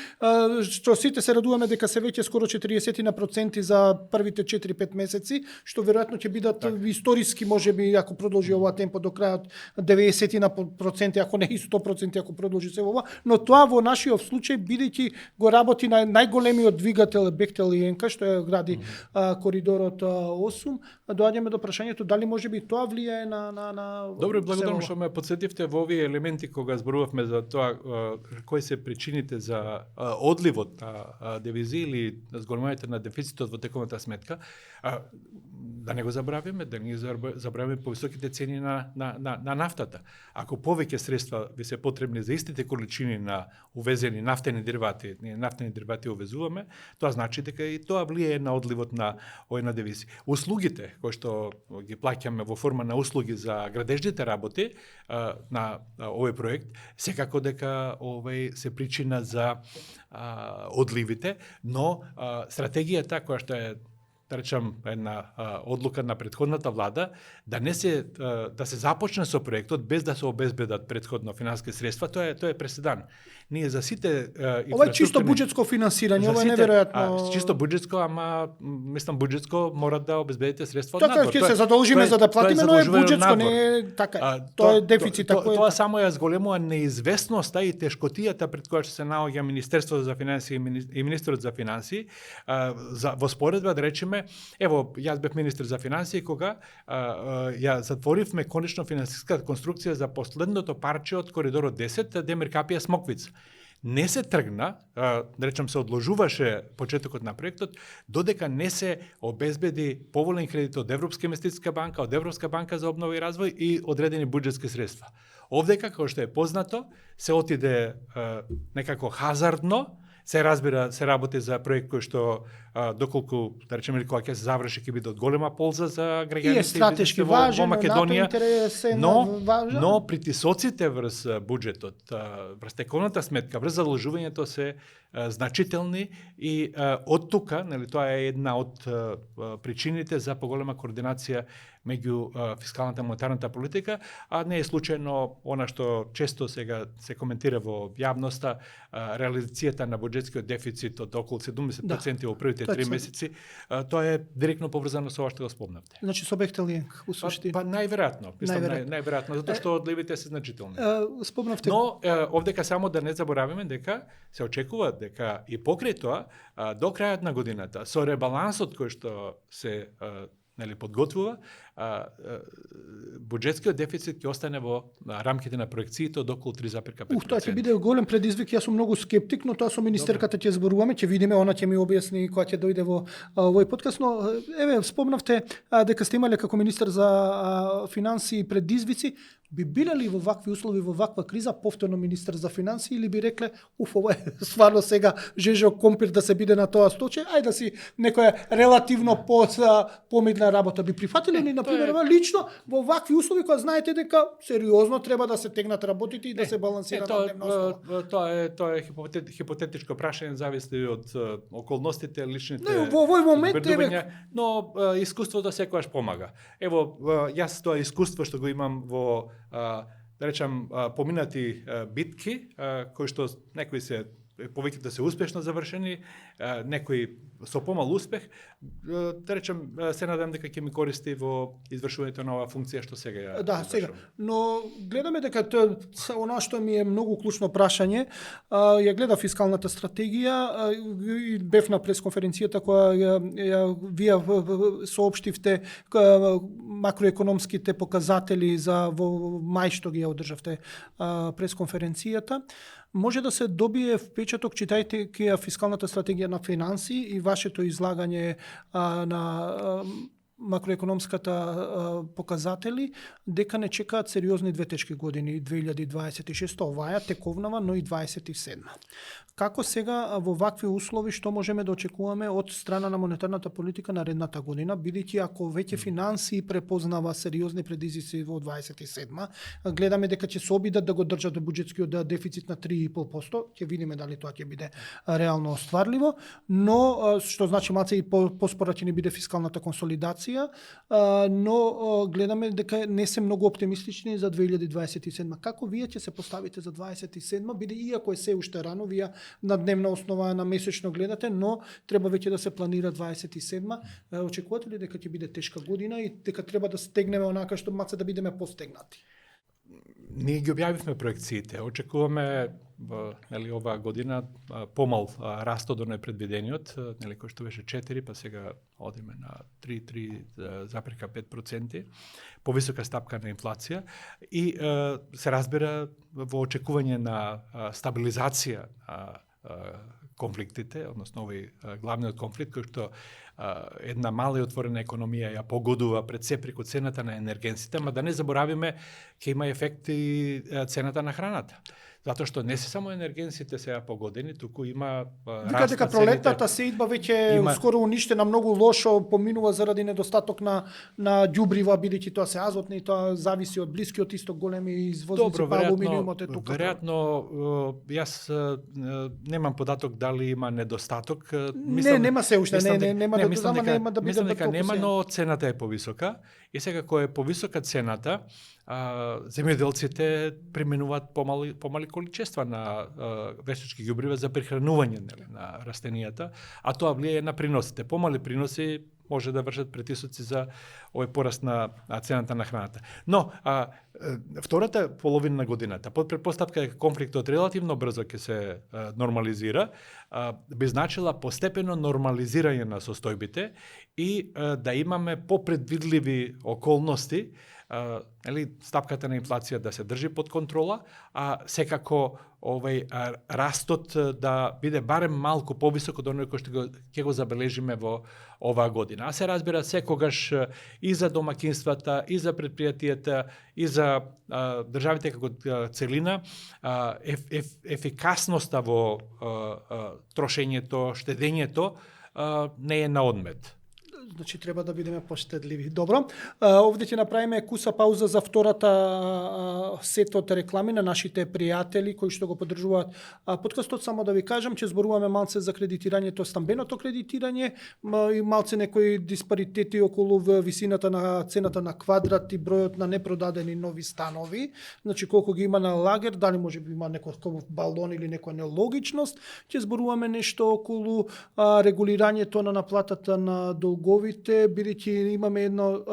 што сите се радуваме дека се веќе скоро 40% за првите 4-5 месеци, што веројатно ќе бидат историски, можеби ако продолжи ова темпо до крајот 90%, ако не и 100% ако продолжи се ова, но тоа во нашиот случај бидејќи го работи на најголемиот двигател Бехтел и Енка што ја гради коридорот 8, доаѓаме до прашањето дали можеби тоа влијае на Добро, благодарам што ме потсетивте во овие елементи кога зборувавме за тоа кои се причините за одливот на девизи или зголемувањето на дефицитот во тековната сметка. Да не го забравиме, да не забравиме повисоките цени на нафтата. Ако повеќе средства ви се потребни за истите количини на увезени нафтени деривати, ние нафтени деривати увезуваме, тоа значи дека и тоа влијае на одливот на овој девизи. Услугите кои што ги плаќаме во форма на услуги за градежните работи на овој проект, секако дека овој се причина за одливите, но стратегијата која што е да речам една одлука на претходната влада да се започне со проектот без да се обезбедат претходно финансиски средства, тоа е преседан. Ние за сите ова е чисто буџетско финансирање, ова е неверојатно. Чисто буџетско, ама мислам буџетско мора да обезбедите средства од надвор. Така ќе се задолжиме за да платиме, но е буџетско, не е така. Тоа е дефицит, тоа само ја зголемува неизвестноста и тешкотијата пред која што се наоѓа Министерството за финансии и министерот за финансии во споредба, да речеме, ево, јас бев министер за финансии кога ја затворивме конечно финансиската конструкција за последното парче од коридорот 10 Демир Капија Смоквица. Не се тргна, да речем се одложуваше почетокот на проектот, додека не се обезбеди поволен кредит од Европска инвестициска банка, од Европска банка за обнова и развој и одредени буџетски средства. Овдека, како што е познато, се отиде некако хазардно, се разбира, се работи за проект кој што доколку, да речеме, кога ќе се заврши, ќе биде од голема полза за граѓаните и стратешки важен, во Македонија, важен. но притисоците врз буџетот, врз тековната сметка, врз заложувањето се значителни и од тука, нели, тоа е една од причините за поголема координација меѓу фискалната и монетарната политика, а не е случајно она што често сега се коментира во јавноста, реализацијата на буџетскиот дефицит од околу 70% во првите 3 месеци, тоа е директно поврзано со ова што го спомнавте. Значи со Бехтел и Енка, усушти. Па најверојатно, најверојатно, затоа што одливите се значителни. Спомнавте. Но овдека само да не заборавиме дека се очекува дека и покрај тоа до крајот на годината со ребалансот кој што се нели подготвува, буџетскиот дефицит ќе остане во рамките на проекциите од околу 3,5%. Тоа ќе биде голем предизвик. Јас сум многу скептик, но тоа со министерката ќе зборуваме, ќе видиме, она ќе ми објасни кога ќе дојде во овој подкаст, но еве спомнавте дека сте имале како министер за финансии предизвици. Би биле ли во вакви услови, во ваква криза, повторно министер за финансии, или би рекле, ова е стварно сега жежо компир да се биде на тоа сточе, ајде да си некоја релативно помидна работа. Би прифатиле ни, например, лично во вакви услови, кога знаете дека сериозно треба да се тегнат работите и да се балансира на дневна основа? Тоа е хипотетичко прашање, зависи од околностите, личните. Не, во овој момент но искуството секогаш помага. Ево, јас тоа искуство што го имам во да речам поминати битки, кои што некои се повеќето се успешно завршени, некои со помал успех, да речем, се надам дека ќе ми користи во извршувањето на оваа функција што сега ја. Да, сега. Но гледаме дека тоа она што ми е многу клучно прашање, ја гледа фискалната стратегија и бев на пресконференцијата која вие соопштивте макроекономските показатели за во мај што ги ја одржавте пресконференцијата. Може да се добие впечаток, читајте фискалната стратегија на финанси и вашето излагање на макроекономската показатели, дека не чекаат сериозни две тешки години, 2026, оваа тековнава, но и 27. Како сега во вакви услови што можеме да очекуваме од страна на монетарната политика наредната година, бидејќи ако веќе финансии препознава сериозни предизвици во 27, гледаме дека ќе се обидат да го држат буџетскиот дефицит на 3,5%, ќе видиме дали тоа ќе биде реално остварливо, но што значи малце и поспора ќе ни биде фискалната консолидација, но гледаме дека не се многу оптимистични за 2027. Како вие ќе се поставите за 27, биде иако е се уште рано, вие на дневна основа, на месечно гледате, но треба веќе да се планира 27. Очекувате ли дека ќе биде тешка година и дека треба да стегнеме онака што маце да бидеме постегнати? Ние ги објавивме проекциите. Очекуваме нели оваа година помал раст од непредвидениот, нели кој што беше 4, па сега одиме на 3,5%, повисока стапка на инфлација и се разбира во очекување на стабилизација на конфликтите, односно овој главниот конфликт кој што една мала и отворена економија ја погодува пред се преку цената на енергенсите, ама да не заборавиме ќе има ефекти цената на храната. Затоа што не се само енергенсите сега погодени, туку има раст дека пролетната сеидба веќе скоро уништена, многу лошо поминува заради недостаток на ѓубрива, бидејќи тоа се азотни и тоа зависи од Блискиот исток, големи извозници па алуминиумот е тука. Веројатно јас немам податок дали има недостаток. Нема се уште, нема да биде. Мислам дека нема, но цената е повисока и сега кој е повисока цената, земјоделците применуваат помали количества на вештачки ѓубрива за прехранување на растенијата, а тоа влијае на приносите. Помали приноси може да вршат притисоци за овој пораст на цената на храната. Но втората половина на годината, под претпоставка дека конфликтот релативно брзо ќе се нормализира, би значила постепено нормализирање на состојбите и да имаме попредвидливи околности, стапката на инфлација да се држи под контрола, а секако овој растот да биде барем малку повисок од оној кој што ќе го забележиме во оваа година. А се разбира секогаш и за домакинствата, и за предпријатијата, и за државите како целина, ефикасноста во трошењето, штедењето не е на одмет. Значи треба да бидеме поштедливи. Добро, овде ќе направиме куса пауза за втората сет од реклами на нашите пријатели кои што го поддржуваат подкастот. Само да ви кажам, че зборуваме малце за кредитирањето, стамбеното кредитирање и малце некои диспаритети околу висината на цената на квадрат и бројот на непродадени нови станови. Значи колку ги има на лагер, дали може би има некој балон или некоја нелогичност. Ќе зборуваме нешто околу регулирањето на наплатата на долгови долговите, бидејќи имаме едно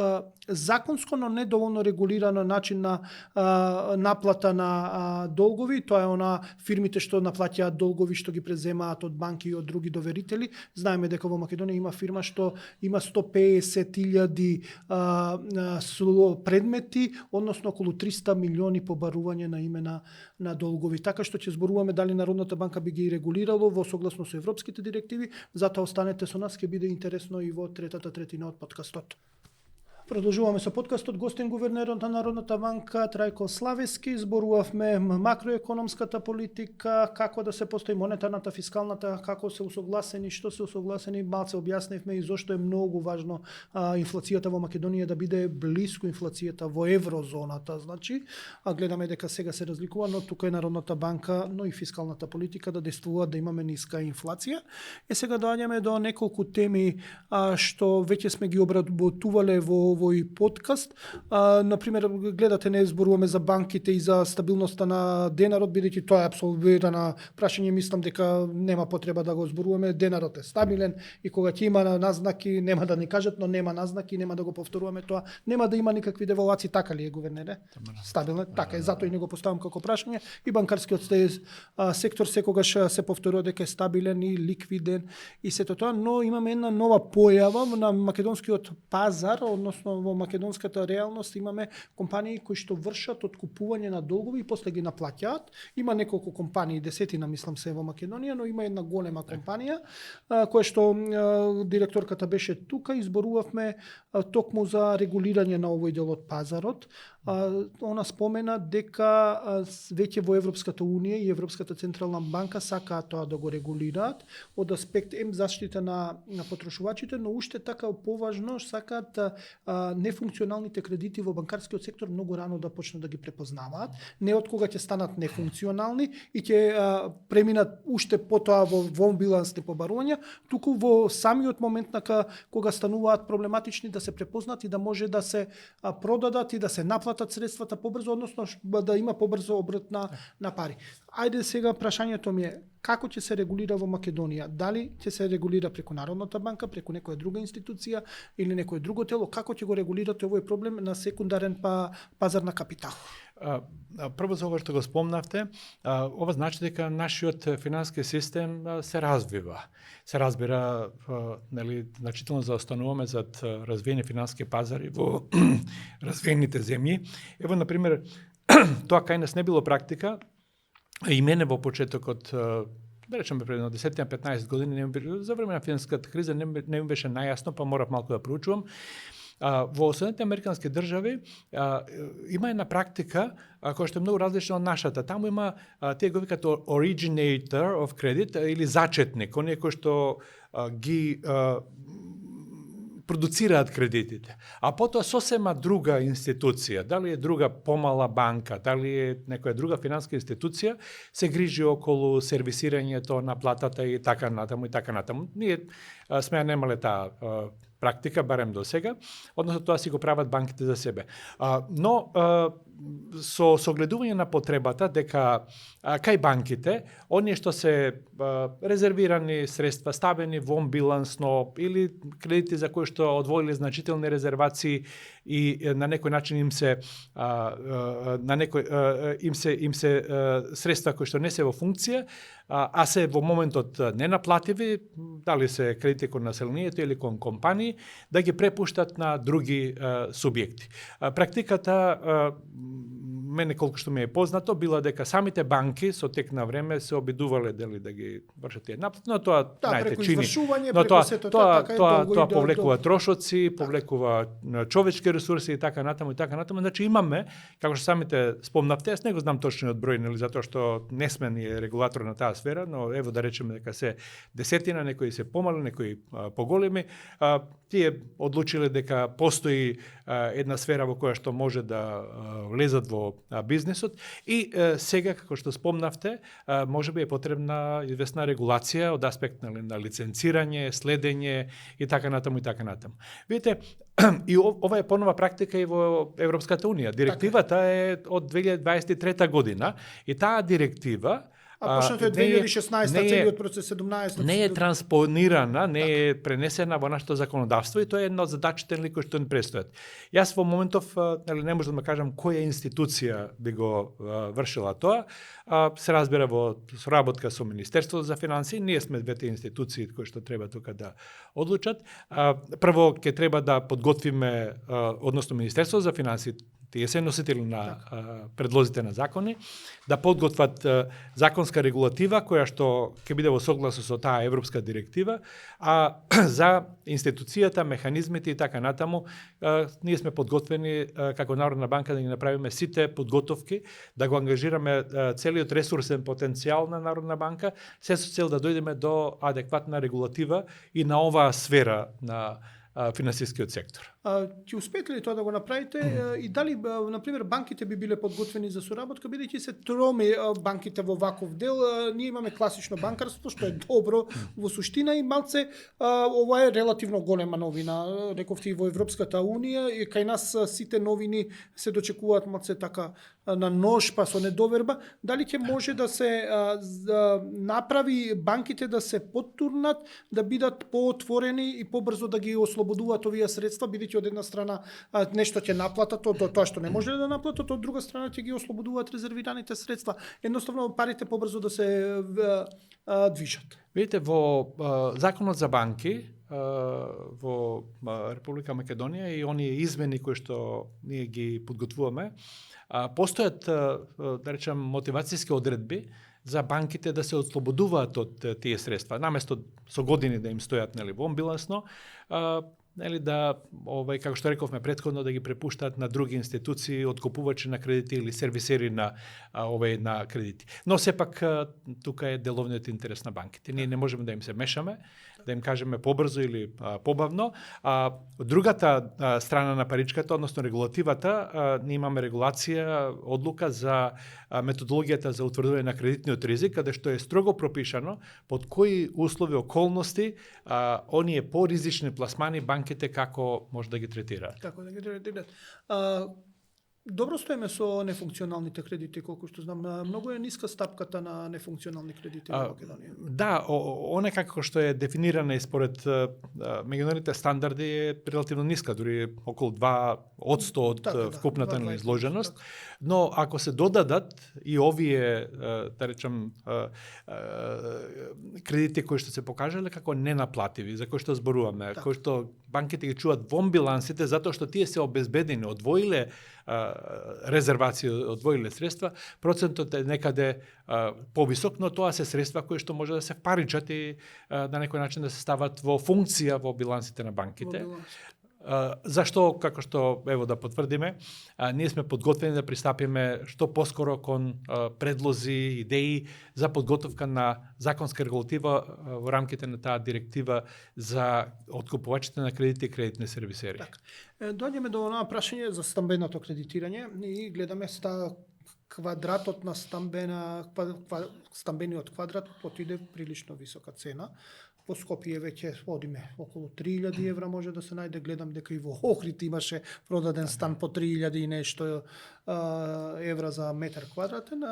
законско, но недоволно регулирано начин на наплата на долгови. Тоа е она фирмите што наплаќаат долгови што ги преземаат од банки и од други доверители. Знаеме дека во Македонија има фирма што има 150.000 предмети, односно околу 300 милиони побарување на име на долгови. Така што ќе зборуваме дали Народната банка би ги регулирало во согласно со европските директиви, затоа останете со нас, ќе биде интересно и во третата третина од подкастот. Продолжуваме со подкастот. Гостин гувернерот на Народната банка Трајко Славески. Зборувавме макроекономската политика, како да се постои монетарната, фискалната, како се усогласени, што се усогласени. Малце објаснивме и зошто е многу важно инфлацијата во Македонија да биде блиску инфлацијата во еврозоната. Значи, гледаме дека сега се разликува, но тука е Народната банка, но и фискалната политика да действуваат да имаме ниска инфлација. Сега доаѓаме до неколку теми што веќе сме ги обработувале во овој подкаст. Например, гледате, не зборуваме за банките и за стабилноста на денарот, бидејќи тоа е апсолвирано прашање, мислам дека нема потреба да го зборуваме. Денарот е стабилен и кога ќе има назнаки, нема да ни кажат, но нема назнаки, нема да го повторуваме тоа. Нема да има никакви девалвации, така ли е, гувернере? Стабилен, така е, затоа и не го поставам како прашање. И банкарскиот сектор секогаш се повторува дека е стабилен и ликвиден и сето тоа, но имаме една нова појава на македонскиот пазар, односно во македонската реалност имаме компании кои што вршат откупување на долгови и после ги наплаќаат. Има неколку компании, десетина мислам се во Македонија, но има една голема компанија која што директорката беше тука и зборувавме токму за регулирање на овој дел од пазарот. Она спомена дека веќе во Европската Унија и Европската Централна банка сакаат тоа да го регулираат од аспект заштита на потрошувачите, но уште така поважно сакаат нефункционалните кредити во банкарскиот сектор многу рано да почнат да ги препознаваат, не од кога ќе станат нефункционални и ќе преминат уште потоа во билансни побарувања, туку во самиот момент на кога стануваат проблематични да се препознат и да може да се продадат и да се наплатат средствата побрзо, односно да има побрзо обрат на пари. Ајде сега прашањето ми е како ќе се регулира во Македонија? Дали ќе се регулира преку Народната банка, преку некоја друга институција или некое друго тело? Како ќе го регулирате овој проблем на секундарен пазар на капитал? Прво за ова што го спомнавте, ова значи дека нашиот финански систем се развива. Се разбира, нели, значително заостануваме зад развиени финански пазари во развиените земји. Ево, например, тоа кај нас не било практика, и мене во почетокот, да речеме пред 10-15 години, за време на финанската криза не ми беше најасно, па морав малку да проучувам. Во Соединетите американски држави има една практика која што е многу различна од нашата. Таму има, тие го викаат originator of credit или зачетник, оние кои што ги продуцираат кредитите. А потоа сосема друга институција, дали е друга помала банка, дали е некоја друга финанска институција, се грижи околу сервисирањето на платата и така натаму и така натаму. Ние сме немале таа практика, барем до сега, односно тоа си го прават банките за себе. Но со согледување на потребата дека кај банките, оние што се резервирани средства, ставени вон билансно или кредити за кои што одвоиле значителни резервации и на некој начин им се средства кои што не се во функција, а се во моментот ненаплативи, дали се кредити кон населението или кон компании, да ги препуштат на други субјекти. Практиката, мене колку што ми е познато, била дека самите банки со тек на време се обидувале дали да ги вршат тие наплати, но тоа знаете чини. Но тоа повлекува трошоци, повлекува човечки ресурси и така натаму. Значи имаме, како што самите спомнавте, јас не го знам точниот број, нели, затоа што не сме ние регулатор на таа сфера, но ево да речеме дека се десетина, некои се помали, некои поголеми. Тие одлучиле дека постои една сфера во која што може да влезат во бизнесот и сега, како што спомнавте, може би е потребна известна регулација од аспект на лиценцирање, следење и така натаму. Видите, и ова е понова практика и во Европската Унија. Директивата е од 2023 година и таа директива почнато е 2016, целиот процес 17. Не е транспонирана, не е пренесена во нашето законодавство и тоа е една од задачите кои што ни престојат. Јас во моментов не можам да кажам која институција би го вршила тоа. Се разбира во соработка со Министерството за финансии, ние сме двете институции кои што треба тука да одлучат. Прво ќе треба да подготвиме, односно Министерството за финансии, тие се носители на предлозите на закони, да подготват законска регулатива која што ќе биде во согласност со таа европска директива, а за институцијата, механизмите и така натаму, ние сме подготвени како Народна банка да ги направиме сите подготовки, да го ангажираме целиот ресурсен потенцијал на Народна банка, се со цел да дојдеме до адекватна регулатива и на оваа сфера на финансискиот сектор. Ќе успеете ли тоа да го направите и дали, например, банките би биле подготвени за соработка, бидејќи се троми банките во ваков дел, ние имаме класично банкарство, што е добро во суштина и малце, ова е релативно голема новина, рековте и во Европската Унија, и кај нас сите новини се дочекуваат малце така на нож, па со недоверба, дали ќе може да се направи банките да се поттурнат, да бидат поотворени и побрзо да ги ослободуваат овие средства, бидејќи од една страна нешто ќе наплатат, тоа што не може да наплатат, од друга страна ќе ги ослободуваат резервираните средства. Едноставно парите побрзо да се движат. Видите, во Законот за банки во Република Македонија и оние измени кои што ние ги подготвуваме, постојат, да речем, мотивацијски одредби за банките да се ослободуваат од тие средства, наместо со години да им стојат во билансно, да, како што рековме претходно, да ги препуштаат на други институции, откупувачи на кредити или сервисери на на кредити. Но сепак тука е деловниот интерес на банките. Ние не можеме да им се мешаме, да им кажеме побрзо или побавно. Другата страна на паричката, односно регулативата, ние имаме регулација, одлука за методологијата за утврдување на кредитниот ризик, каде што е строго пропишано под кои услови, околности оние поризични пласмани банките како може да ги третираат. Како да ги третираат. Добро стоиме со нефункционалните кредити, колку што знам. Многу е ниска стапката на нефункционални кредити во Македонија. Да, она како што е дефинирана и според меѓународните стандарди е релативно ниска, дури околу 2% од вкупната изложеност. Но ако се додадат и овие, да речем, кредити кои што се покажале како ненаплативи, за кои што зборуваме, кои што банките ги чуваат во билансите затоа што тие се обезбедени, одвоиле резервации, одвоиле средства, процентот е некаде повисок, но тоа се средства кои што може да се впаричат и на некој начин да се стават во функција во билансите на банките. Зашто, како што ево да потврдиме, ние сме подготвени да пристапиме што поскоро кон предлози, идеи за подготовка на законска регулатива во рамките на таа директива за откупувачите на кредити и кредитни сервисери. Доаѓаме до онаа прашање за стамбеното кредитирање и гледаме квадратот на стамбениот квадрат отиде прилично висока цена. Во Скопје веќе одиме околу 3000 евра може да се најде, гледам дека и во Охрид имаше продаден стан по 3000 и нешто евра за метар квадратен,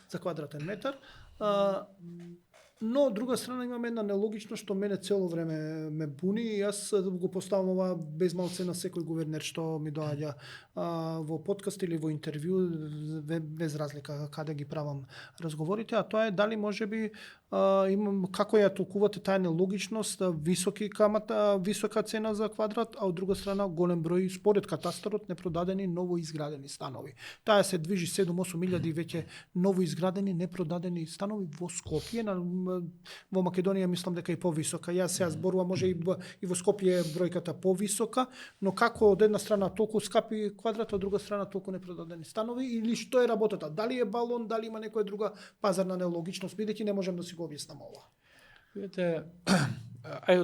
за квадратен метар. Но, од друга страна, имаме една нелогичност што мене цело време ме буни и јас го поставам ова без малце на секој гувернер што ми доаѓа во подкаст или во интервју, без разлика каде ги правам разговорите, а тоа е дали можеби како ја толкувате таа нелогичност, високи камата, висока цена за квадрат, а од друга страна голем број според катастарот непродадени ново изградени станови. Таа се движи 7-8 илјади веќе ново изградени непродадени станови во Скопје, во Македонија мислам дека е повисока. Јас сега зборувам може и во Скопје бројката повисока, но како од една страна толку скапи квадрат, од друга страна толку непродадени станови или што е работата? Дали е балон, дали има некоја друга пазарна нелогичност, бидејќи не можам да си го објаснам ова. Видете,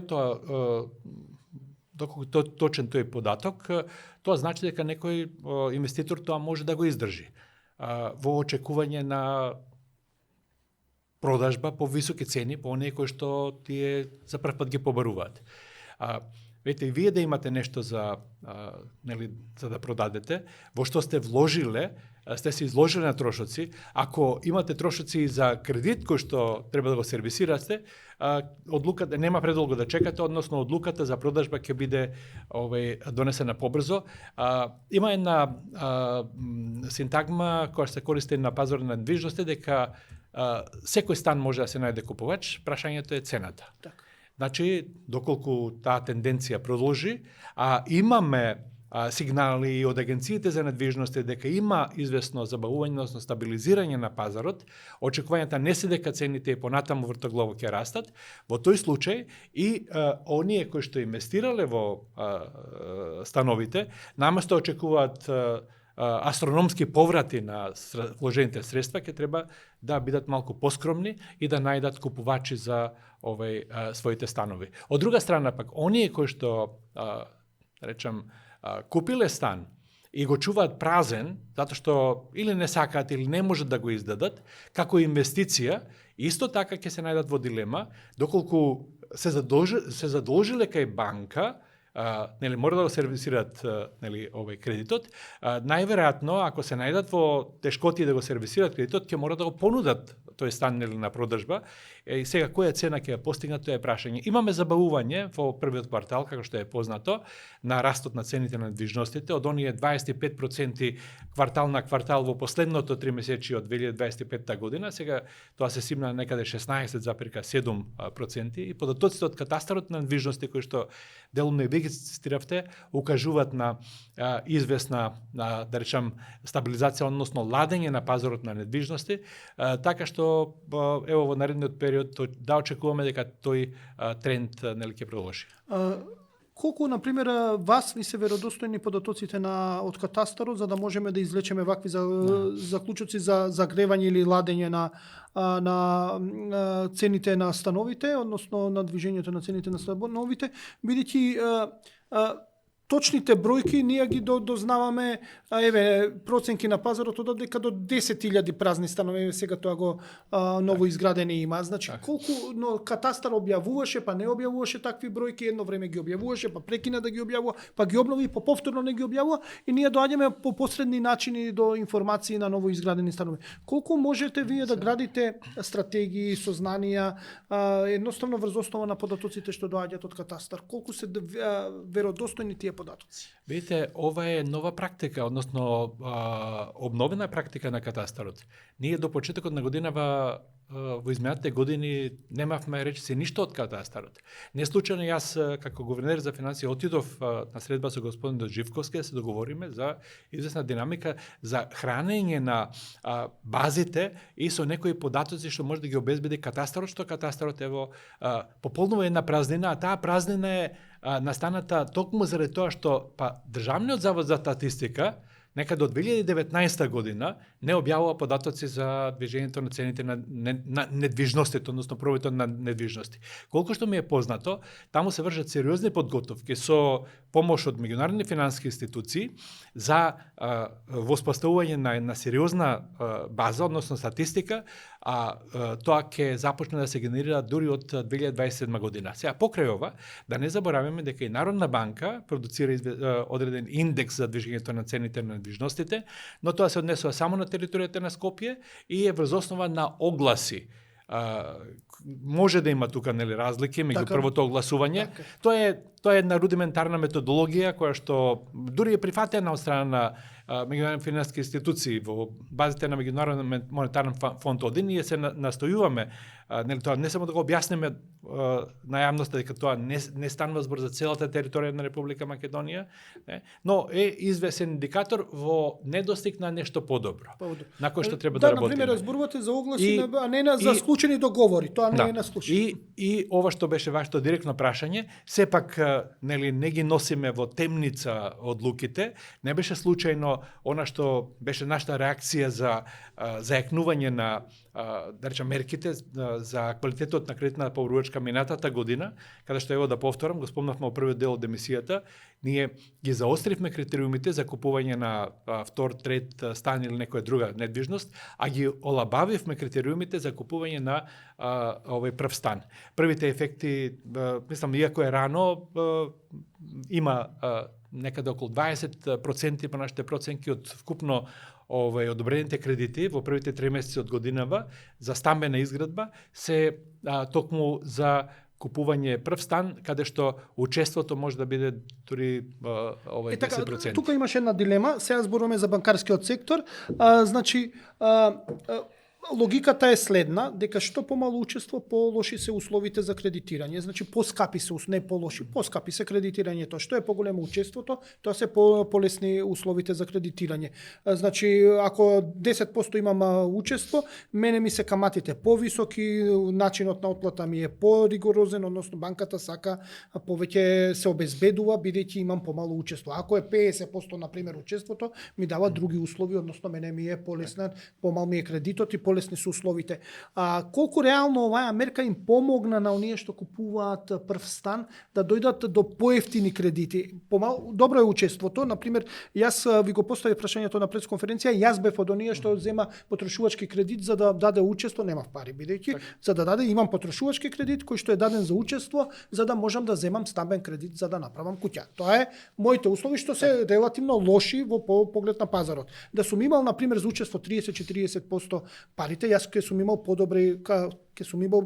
тоа доколку точен тој податок, тоа значи дека некој инвеститор тоа може да го издржи во очекување на продажба по високи цени, по оние кои што тие за прв пат ги побаруваат. Видите, и вие да имате нешто за за да продадете, во што сте вложиле, сте се изложили на трошоци, ако имате трошоци за кредит кој што треба да го сервисирате, одлуката нема предолго да чекате, односно одлуката за продажба ќе биде донесена побрзо. Има една синтагма која се користи на пазарот на недвижности дека секој стан може да се најде купувач, прашањето е цената. Така. Значи, доколку таа тенденција продолжи, имаме сигнали и од агенциите за недвижности дека има известно забавување, односно стабилизирање на пазарот, очекувањата не се дека цените понатаму вртоглаво ќе растат, во тој случај и оние кои што инвестирале во становите, наместо очекуваат астрономски поврати на вложените средства, ќе треба да бидат малку поскромни и да најдат купувачи за своите станови. Од друга страна пак, оние кои што купиле стан и го чуваат празен, затоа што или не сакаат или не можат да го издадат, како инвестиција, исто така ќе се најдат во дилема, доколку се задолжиле кај банка, мора да го сервисираат кредитот, најверојатно, ако се најдат во тешкоти да го сервисираат кредитот, ќе мора да го понудат тој стан на продажба. И сега која цена ќе ја постигнат, тоа е прашање. Имаме забавување во првиот квартал, како што е познато, на растот на цените на недвижностите, од оние 25% квартал на квартал во последното 3 месечи од 2025 година, сега тоа се симна некаде 16,7% и податоците од катастарот на недвижности кои што делумно и вие ги цитиравте, укажуваат на известна, да речам, стабилизација, односно ладење на пазарот на недвижности, така што ево во наредниот период да очекуваме дека тој тренд ќе продолжи. Колку, например, вас ви се веродостојни податоците од катастарот, за да можеме да извлечеме вакви заклучоци за загревање или ладење на цените на становите, односно на движењето на цените на становите, бидејќи точните бројки ние ги дознаваме, проценки на пазарот од дека до 10.000 празни станови сега тоа го ново изградени има. Значи колку катастар објавуваше, па не објавуваше такви бројки, едно време ги објавуваше, па прекина да ги објавува, па ги обнови, па повторно не ги објавува и ние доаѓаме по посредни начини до информации на ново изградени станови. Колку можете вие да градите стратегии, сознанија, едноставно врз основа на податоците што доаѓаат од катастар? Колку се веродостојни тие податоци? Видите, ова е нова практика, односно обновена практика на катастарот. Ние до почетокот на годинава во изминатите години немавме речиси ништо од катастарот. Не случајно јас како гувернер за финансии отидов на средба со господин Додживковски да се договориме за известна динамика за хранење на базите и со некои податоци што може да ги обезбеди катастарот, што катастарот ево пополнува една празнина, а таа празнина е настаната токму заради тоа што Државниот завод за статистика некаде од 2019 година не објавува податоци за движењето на цените на недвижностите, односно пробојот на недвижности. Колку што ми е познато, таму се вршат сериозни подготовки со помош од меѓународни финансиски институции за воспоставување на една сериозна база, односно статистика, тоа ќе започне да се генерира дури од 2027 година. Сега покрај ова, да не забораваме дека и Народна банка продуцира одреден индекс за движењето на цените на недвижностите, но тоа се однесува само на територијата на Скопје и е врз основа на огласи. Може да има тука разлики меѓу првото огласување. Тоа е една рудиментарна методологија која што дури е прифатена од страна на меѓународни финансиски институции во базите на Меѓународен монетарен фонд ОДИ. Ние се настојуваме тоа не само да го објасниме на јавноста дека тоа не станува збор за целата територија на Република Македонија, но е известен индикатор во недостиг на нешто подобро, на кој што треба да работиме. Да, например, зборувате за огласи, а не за склучени договори. Тоа не е на склучени. И ова што беше вашето директно прашање, сепак не ги носиме во темница одлуките. Не беше случајно она што беше нашата реакција за зајакнување на да речам мерките за квалитетот на кредитна поборувачка минатата година, каде што да повторам, го спомнавме во првиот дел од емисијата, ние ги заостривме критериумите за купување на втор, трет стан или некоја друга недвижност, а ги олабавивме критериумите за купување на овој прв стан. Првите ефекти, мислам, иако е рано, има некаде околу 20% по нашите проценки од вкупно одобрените кредити во првите 3 месеци од годинава за стамбена изградба се токму за купување прв стан, каде што учеството може да биде дури 10%. Тука имаше една дилема, сега зборуваме за банкарскиот сектор, значи логиката е следна, дека што помало учество, полоши се условите за кредитирање. Значи поскапи се, не полоши, поскапи се кредитирањето. Што е поголемо учеството, тоа се полесни условите за кредитирање. Значи ако 10% имам учество, мене ми се каматите повисоки, начинот на отплата ми е поригорозен, односно банката сака повеќе се обезбедува бидејќи имам помало учество. Ако е 50% на пример учеството, ми дава други услови, односно мене ми е полеснен, помал ми е кредитот и полесни се условите. Колку реално оваа мерка им помогна на оние што купуваат прв стан да дојдат до поевтини кредити? Добро е учеството, на пример, јас ви го поставив прашањето на пресконференција, јас бев од оние што зема потрошувачки кредит за да даде учество, немав пари бидејќи за да даде, имам потрошувачки кредит кој што е даден за учество за да можам да земам стамбен кредит за да направам куќа. Тоа е моите услови што се релативно лоши во поглед на пазарот. Да сум имал на пример за учество 30-40% парите, јас ќе сум имал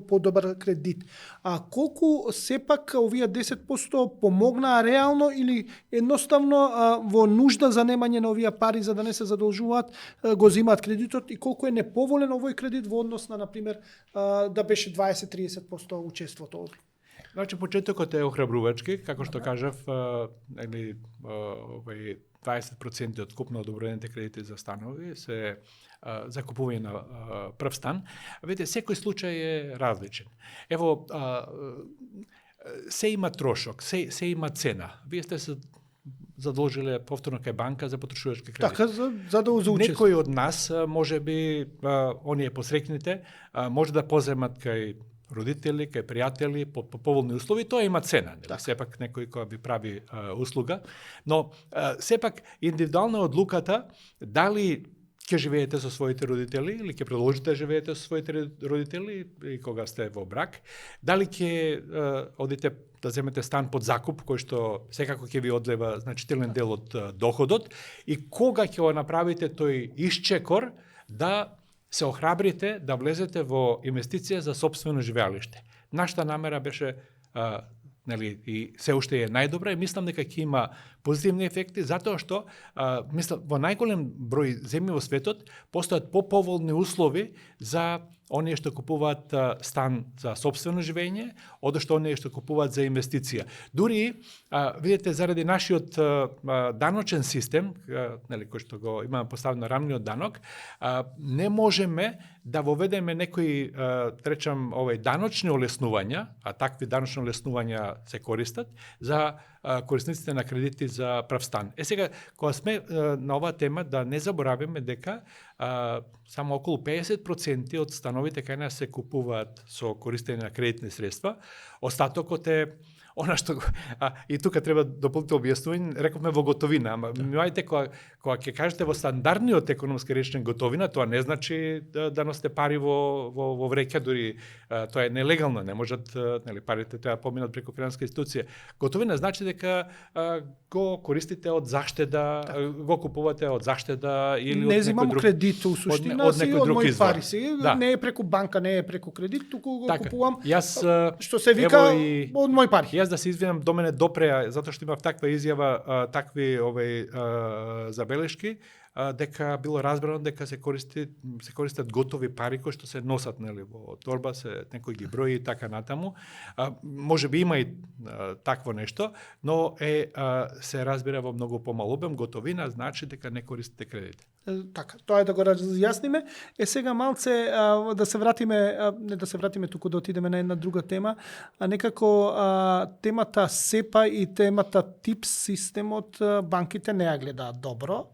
подобар кредит. Колку сепак овие 10% помогнаа реално или едноставно во нужда за немање на овие пари за да не се задолжуваат, го земаат кредитот и колку е неповолен овој кредит во однос на например да беше 20-30% учеството? Значи, почетокот е охрабрувачки, како што кажав, овој 20% од купно одобрените кредити за станови се за купување на прв стан. Видите, секој случај е различен. Ево, се има трошок, се има цена. Вие сте се задолжиле повторно кај банка за потрошувачки кредит. Така, за учество. Некој од нас, може би, оние посрекните, може да поземат кај родители, кај пријатели, по поволни услови, тоа има цена. Так. Сепак некој кој ви прави услуга. Но, сепак, индивидуална одлуката, дали ќе живеете со своите родители или ќе продолжите да живеете со своите родители и кога сте во брак, дали ќе одите да земете стан под закуп, кој што секако ќе ви одлева значителен дел од доходот, и кога ќе го направите тој исчекор да се охрабрите да влезете во инвестиција за сопствено живеалиште. Нашата намера беше и се уште е најдобра и мислам дека ќе има позитивни ефекти, затоа што мислам во најголем број земји во светот постојат поповолни услови за оние што купуваат стан за сопствено живење, одошто оние што купуваат за инвестиција. Дури, видите, заради нашиот даночен систем, кој што го имаме поставено рамниот данок, не можеме да воведеме некои, речам, даночни олеснувања, а такви даночни олеснувања се користат, за корисниците на кредити за прв стан. Сега, кога сме на оваа тема, да не забораваме дека само околу 50% од становите кај нас се купуваат со користење на кредитни средства. Остатокот е она што и тука треба дополнително објаснување, рековме во готовина, ама мислете кога ќе кажете во стандардниот економски речник готовина, тоа не значи да носите пари во вреќа, дури тоа е нелегално, не можат, парите треба поминат преку финансиска институција. Готовина значи дека го користите од заштеда, го купувате од заштеда или не земам кредит у суштина, од мои пари си, не е преку банка, не е преку кредит, туку го купувам. Што се вика од мои пари. Јас да се извинам, до мене допреа, затоа што имав таква изјава, такви забелешки, дека било разбрано дека се користат готови пари кои што се носат во торба, некој ги брои и така натаму. Може би има и такво нешто, но се разбира во многу помал обем. Готовина значи дека не користите кредит. Така, тоа е да го разјасниме. Сега малце да се вратиме, не да се вратиме, туку да отидеме на една друга тема, некако темата СЕПА и темата ТИПС системот банките не ја гледаат добро.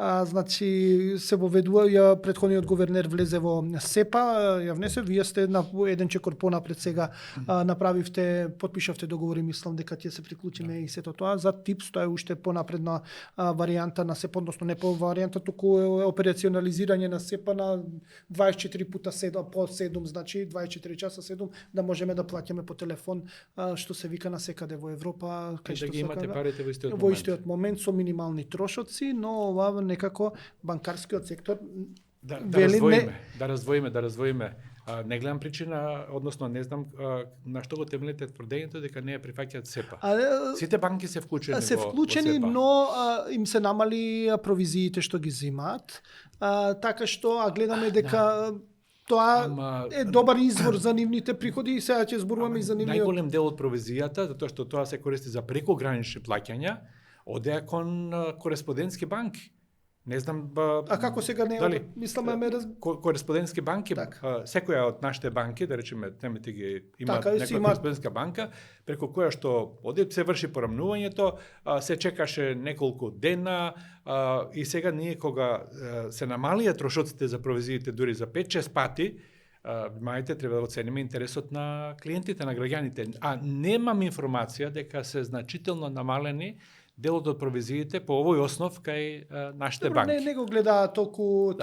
значи се воведува, ја претходниот гувернер влезе во СЕПА, ја внесе, вие сте на еден чекор понапред сега направивте, потпишавте договори, мислам дека ќе се приклучиме и сето тоа. За ТИПС тоа е уште понапредна варијанта на СЕПА, односно не по варијанта, туку е операционализирање на СЕПА на 24 пута 7 по 7, значи 24 часа 7, да можеме да плаќаме по телефон, што се вика насекаде во Европа, кај што да ги имате парите во истиот момент со минимални трошоци, но ова некако банкарскиот сектор да раздвоиме. Не гледам причина, односно не знам на што го темелите тврдењето дека не ја прифаќаат СЕПА. Сите банки се вклучени во СЕПА. Но им се намали провизиите што ги земаат, така што гледаме дека тоа е добар извор за нивните приходи и сега ќе зборуваме и за нивниот. Најголем дел од провизијата, затоа што тоа се користи за прекогранични плаќања, одеа кон кореспондентски банки. Не знам како сега не дали кореспондентски банки, секоја од нашите банки, да речеме, темите ги има некоја кореспондентска банка, преку која што оди се врши порамнувањето, се чекаше неколку дена и сега ние кога се намалија трошоците за провизиите дури за 5-6 пати, мајте треба да оцениме интересот на клиентите, на граѓаните. Немам информација дека се значително намалени делот од провизиите по овој основ кај нашите банки. Не го гледа толку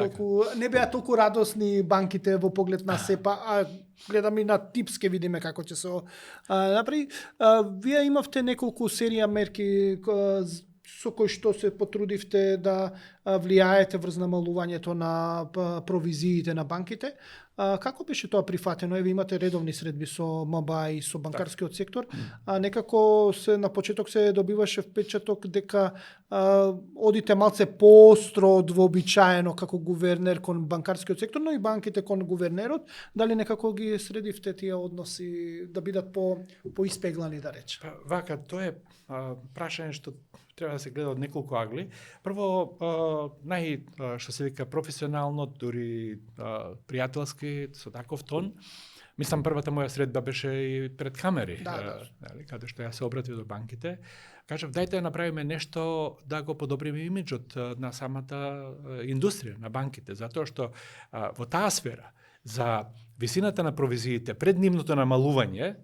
не беа толку радосни банките во поглед на СЕПА, гледаме и на ТИПС ке видиме како ќе се направи. Вие имавте неколку серија мерки со кои што се потрудивте да влијаете врз намалувањето на провизиите на банките. Како беше тоа прифатено? Еве имате редовни средби со МБА и со банкарскиот сектор, некако се на почеток се добиваше впечаток дека одите малце поостро од вообичаено како гувернер кон банкарскиот сектор, но и банките кон гувернерот. Дали некако ги средивте тие односи да бидат поиспеглани, да речем? Вака, тоа е прашање што треба да се гледа од неколку агли. Прво, што се вика професионално, дури пријателски, со таков тон. Мислам, првата моја средба беше и пред камери, каде што ја се обратив до банките. Кажав, дајте да направиме нешто да го подобриме имиджот на самата индустрија, на банките, затоа што во таа сфера, за висината на провизиите, пред нивното намалување,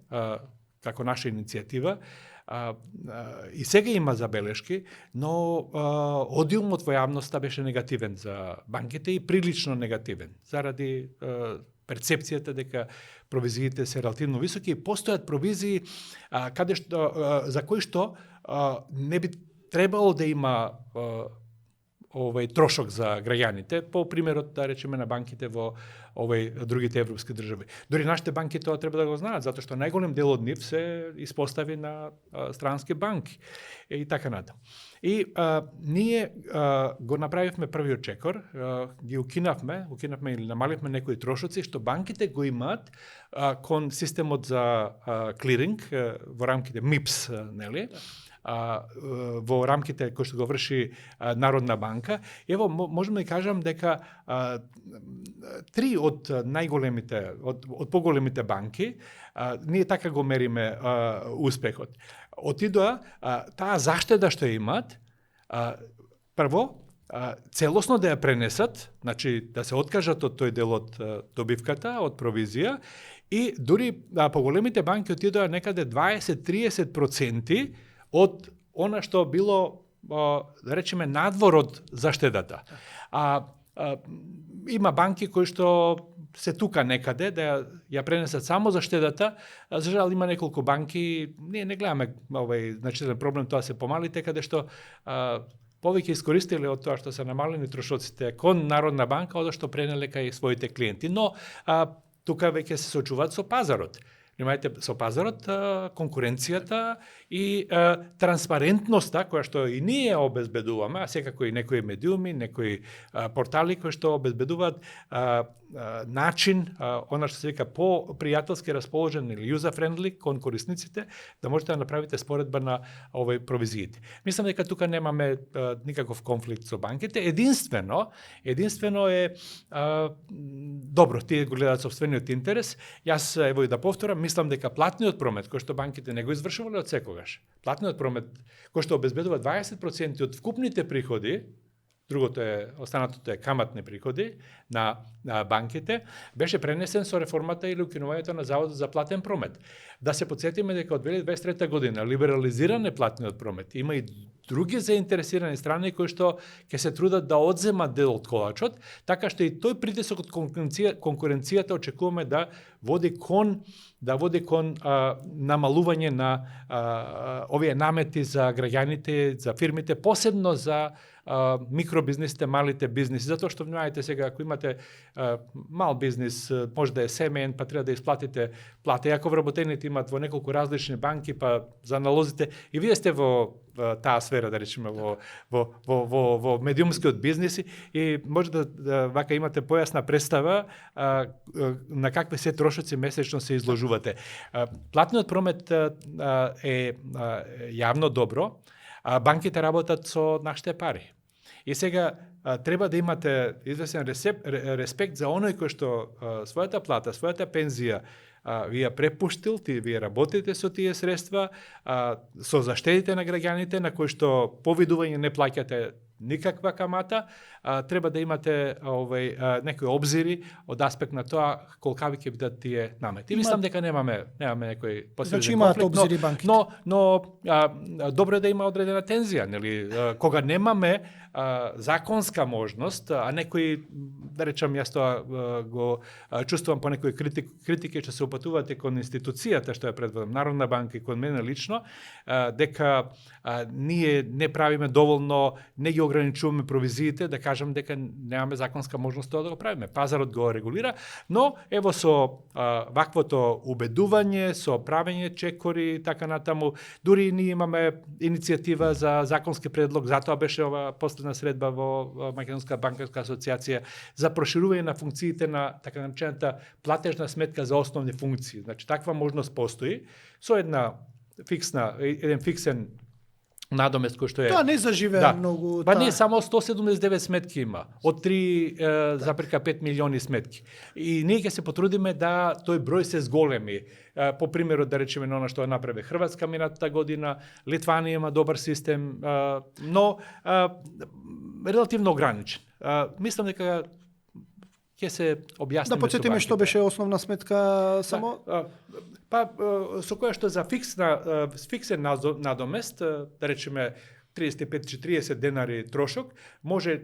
како наша иницијатива, и сега има забелешки, но одиумот во јавноста беше негативен за банките и прилично негативен, заради перцепцијата дека провизиите се релативно високи и постојат провизии каде што за кои што не би требало да има трошок за граѓаните, по примерот, да речеме, на банките во другите европски држави. Дори нашите банки тоа треба да го знаат, затоа што најголем дел од нив се испостави на странски банки и така натаму. И ние го направивме првиот чекор, ги укинавме или намаливме некои трошоци што банките го имаат кон системот за клиринг во рамките МИПС, нели? Во рамките кои што го врши Народна банка. Ево, можеме да кажам дека три од најголемите, од поголемите банки, ние така го мериме успехот. Отидоа таа заштеда што имаат, прво, целосно да ја пренесат, значи да се откажат од тој дел од добивката, од провизија, и дури поголемите банки отидоа некаде 20-30% од она што било, да речеме, надвор од заштедата. Има банки кои што се тука некаде да ја пренесат само заштедата. За жал има неколку банки, ние не гледаме значителен проблем, тоа се помалите, каде што повеќе искористиле од тоа што се намалени трошоците кон Народна банка, од што пренеле кај своите клиенти. Но тука веќе се соочуваат со пазарот. Внимајте, со пазарот, конкуренцијата и транспарентноста, која што и ние обезбедуваме, а секако и некои медиуми, некои портали кои што обезбедуваат начин, она што се вика по-пријателски расположен или user-friendly кон корисниците, да можете да направите споредба на овој провизиите. Мислам дека тука немаме никаков конфликт со банките. Единствено е добро, тие го гледаат сопствениот интерес. Јас, ево и да повторам, мислам дека платниот промет, кој што банките не го извршувале од секогаш, платниот промет, кој што обезбедува 20% од вкупните приходи другото останатото е каматни приходи на банките, беше пренесен со реформата или укинувањето на Заводот за платен промет. Да се подсетиме дека од 2023 година либерализиран е платниот промет. Има и други заинтересирани страни кои што ќе се трудат да одземат дел од колачот, така што и тој притисок од конкуренцијата очекуваме да води кон намалување на овие намети за граѓаните, за фирмите, посебно за микробизнисите, малите бизниси, затоа што внимавајте сега, ако имате мал бизнис, може да е семеен, па треба да исплатите плата, иако вработените имат во неколку различни банки, па за налозите, и вие сте во таа сфера, да речеме, во медиумскиот бизниси, и може да вака имате појасна представа на какви се трошоци месечно се изложувате. Платниот промет е јавно добро, банките работат со нашите пари. И сега треба да имате известен респект за оној кој што својата плата, својата пензија ви ја препуштил, вие работите со тие средства, со заштедите на граѓаните, на кои што повидување не плаќате никаква камата, треба да имате некои обзири од аспект на тоа колкави ќе бидат тие намети. Мислам дека немаме некој посреден конфликт, обзири банките. но добро е да има одредена тензија, нели? Кога немаме законска можност, а некои, да речам, јас тоа го чувствувам по некои критики што се упатувате кон институцијата што ја предводам, Народна банка и кон мене лично, дека ние не правиме доволно, не ги ограничуваме провизиите, да кажам дека немаме законска можност тоа да го правиме. Пазарот го регулира, но ево со ваквото убедување, со правење чекори и така натаму, дури ние имаме иницијатива за законски предлог, затоа беше ова последна средба во Македонска банкарска асоциација за проширување на функциите на така наречената платежна сметка за основни функции. Значи таква можност постои со еден фиксен надомест кој што е. Тоа не заживеа многу. Па не, само 179 сметки има од 3,5 милиони сметки. И ние ќе се потрудиме да тој број се зголеми. По примерот, да речеме, на она што направи Хрватска минатата година, Литванија има добар систем, но релативно ограничен. Мислам дека ќе се објасниме. Да подсетиме што беше основна сметка само? Со која што за фиксен надомест, да речеме 35-40 денари трошок, може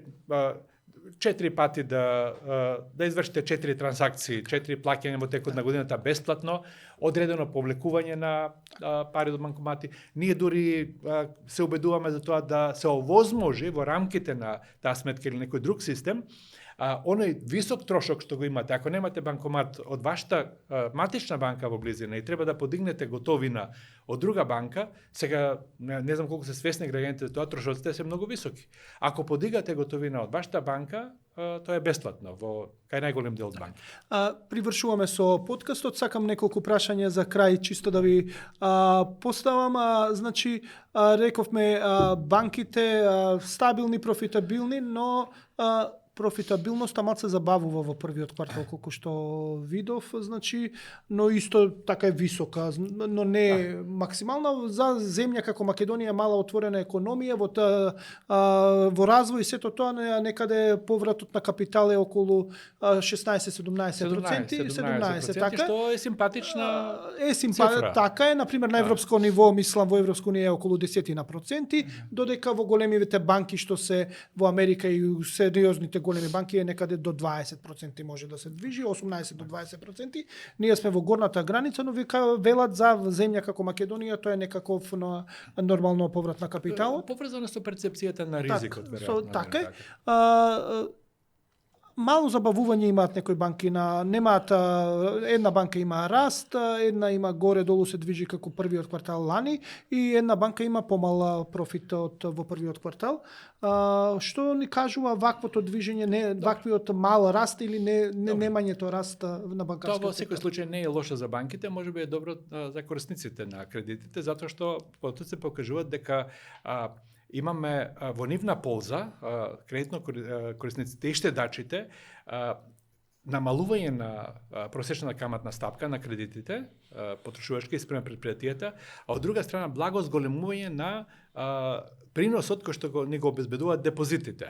4 пати да извршите 4 трансакции, 4 плаќања во текот на годината бесплатно, одредено повлекување на пари од банкомати. Ние дури се убедуваме за тоа да се овозможи во рамките на таа сметка или некој друг систем, оној висок трошок што го имате, ако немате банкомат од вашата матична банка во близина и треба да подигнете готовина од друга банка, сега не знам колку се свесни граѓаните за тоа, трошоците се многу високи. Ако подигате готовина од вашата банка, тоа е бесплатно кај најголем дел од банки. Привршуваме со подкастот, сакам неколку прашања за крај, чисто да ви поставам. Значи, рековме банките стабилни, профитабилни, но профитабилноста малку се забавува во првиот квартал, колку што видов, значи, но исто така е висока, но не максимална за земја како Македонија, мала отворена економија, во развој сето тоа некаде повратот на капитал е околу 16-17%, 17 така. Што е симпатична цифра. Така е, например на европско ниво, мислам во Европска унија е околу 10%, додека во големите банки што се во Америка и сериозните големи банки е некаде до 20% може да се движи, 18 до 20%. Ние сме во горната граница, но велат за земја како Македонија тоа е некаков нормално поврат на капиталот. Поврзано со перцепцијата на ризикот, веројатно. Така е. Мало забавување имаат некои банки, немаат, една банка има раст, една има горе-долу се движи како првиот квартал лани и една банка има помал профит во првиот квартал. Што ни кажува ваквото движење, ваквиот мал раст или немањето раст на банкарскиот? Тоа во секој случај не е лошо за банките, можеби е добро за корисниците на кредитите, затоа што се покажуваат дека имаме во нивна полза, кредитно корисниците и штедачите, намалување на просечна каматна стапка на кредитите, потрошувачки спрема предпријатијата, а од друга страна благо зголемување на приносот кој што ни го обезбедуваат депозитите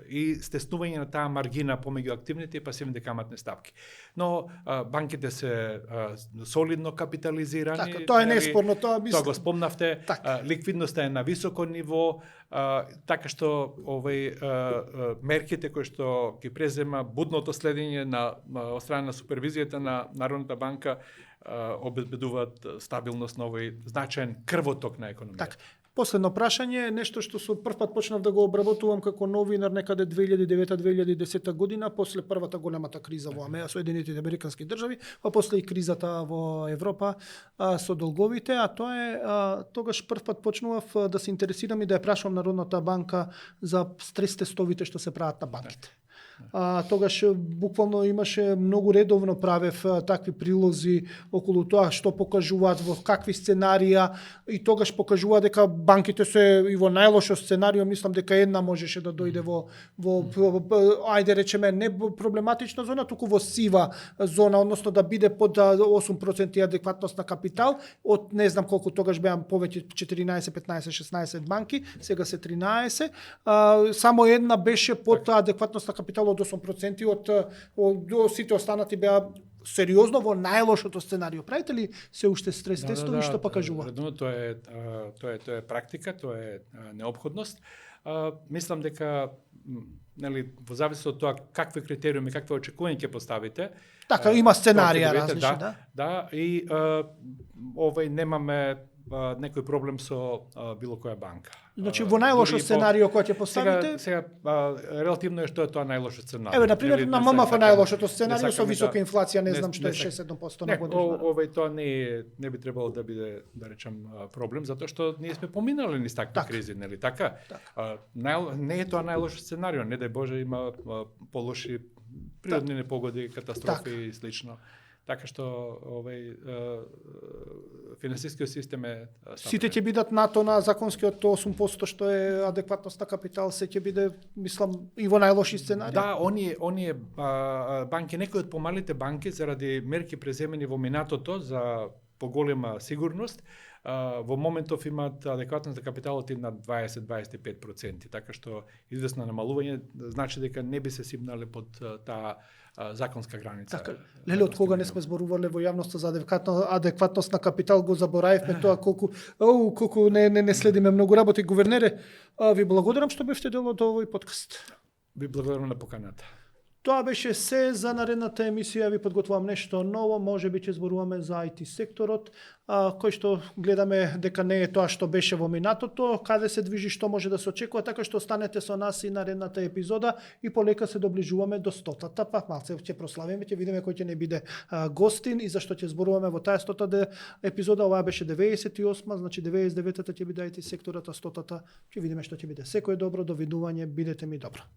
и стеснување на таа маргина помеѓу активните и пасивните каматни стапки. Но банките се солидно капитализирани. Така, тоа е неспорно, тоа го спомнавте. Ликвидноста е на високо ниво, така што мерките кои што ги презема будното следење од страна на супервизијата на Народната банка обезбедуваат стабилност на овој значаен крвоток на економијата. Так. Последно прашање, нешто што со првпат почнав да го обработувам како новинар некаде 2009-2010 година, после првата големата криза во Соединетите Американски држави, па после и кризата во Европа со долговите, а тоа е тогаш првпат почнував да се интересирам и да ја прашувам Народната банка за стрес тестовите што се прават на банките. Тогаш буквално имаше многу редовно правев такви прилози околу тоа што покажуваат во какви сценарија и тогаш покажува дека банките се и во најлошо сценарио, мислам дека една можеше да дојде во ајде речеме не проблематична зона, туку во сива зона, односно да биде под 8% адекватност на капитал, од не знам колку тогаш беа повеќе 14, 15, 16 банки, сега се 13. Само една беше под адекватност на капитал од 8%, од сите останати беа сериозно во најлошото сценарио. Правите ли се уште стрес тестови што покажува? Тоа е практика, тоа е неопходност. Мислам дека во зависност од тоа какви критериуми, какви очекувања ќе поставите. Така, има сценарија различни, да? Да, и немаме некој проблем со било која банка. Значи во најлошо сценарио кој ќе поставите? Сега релативно е што е тоа најлошо сценарио. Еве на пример на ММФ најлошото сценарио со висока инфлација, не знам што е 6-7% на годишна. Тоа не би требало да биде, да речам, проблем, затоа што ние сме поминали низ такви кризи, нели така? Не е тоа најлошо сценарио, не дај Боже има полоши природни непогоди, катастрофи и слично. Така што финансискиот систем е стабилен. Сите ќе бидат нато на законскиот 8% што е адекватност на капитал, се ќе биде, мислам, и во најлоши сценарии. Да, оние банки, некои од помалите банки заради мерки преземени во минатото за поголема сигурност, во моментов имаат адекватност на капиталот и на 20-25%, така што известно намалување значи дека не би се сипнале под таа законска граница. Така, леле, од кога не сме зборувале во јавноста за адекватност на капитал, го заборавивме тоа колку не следиме многу работи. Гувернере, ви благодарам што бевте дел од овој подкаст. Ви благодарам на поканата. Тоа беше се за наредната емисија. Ви подготвувам нешто ново, можеби ќе зборуваме за IT секторот, кој што гледаме дека не е тоа што беше во минатото, каде се движи, што може да се очекува, така што останете со нас и наредната епизода и полека се доближуваме до 100-та, па малце ќе прославиме, ќе видиме кој ќе не биде гостин и зашто ќе зборуваме во таа 100-та епизода. Оваа беше 98-ма, значи 99-та ќе биде IT секторот, а 100-та ќе видиме што ќе биде. Секој добро, довидување, бидете ми добро.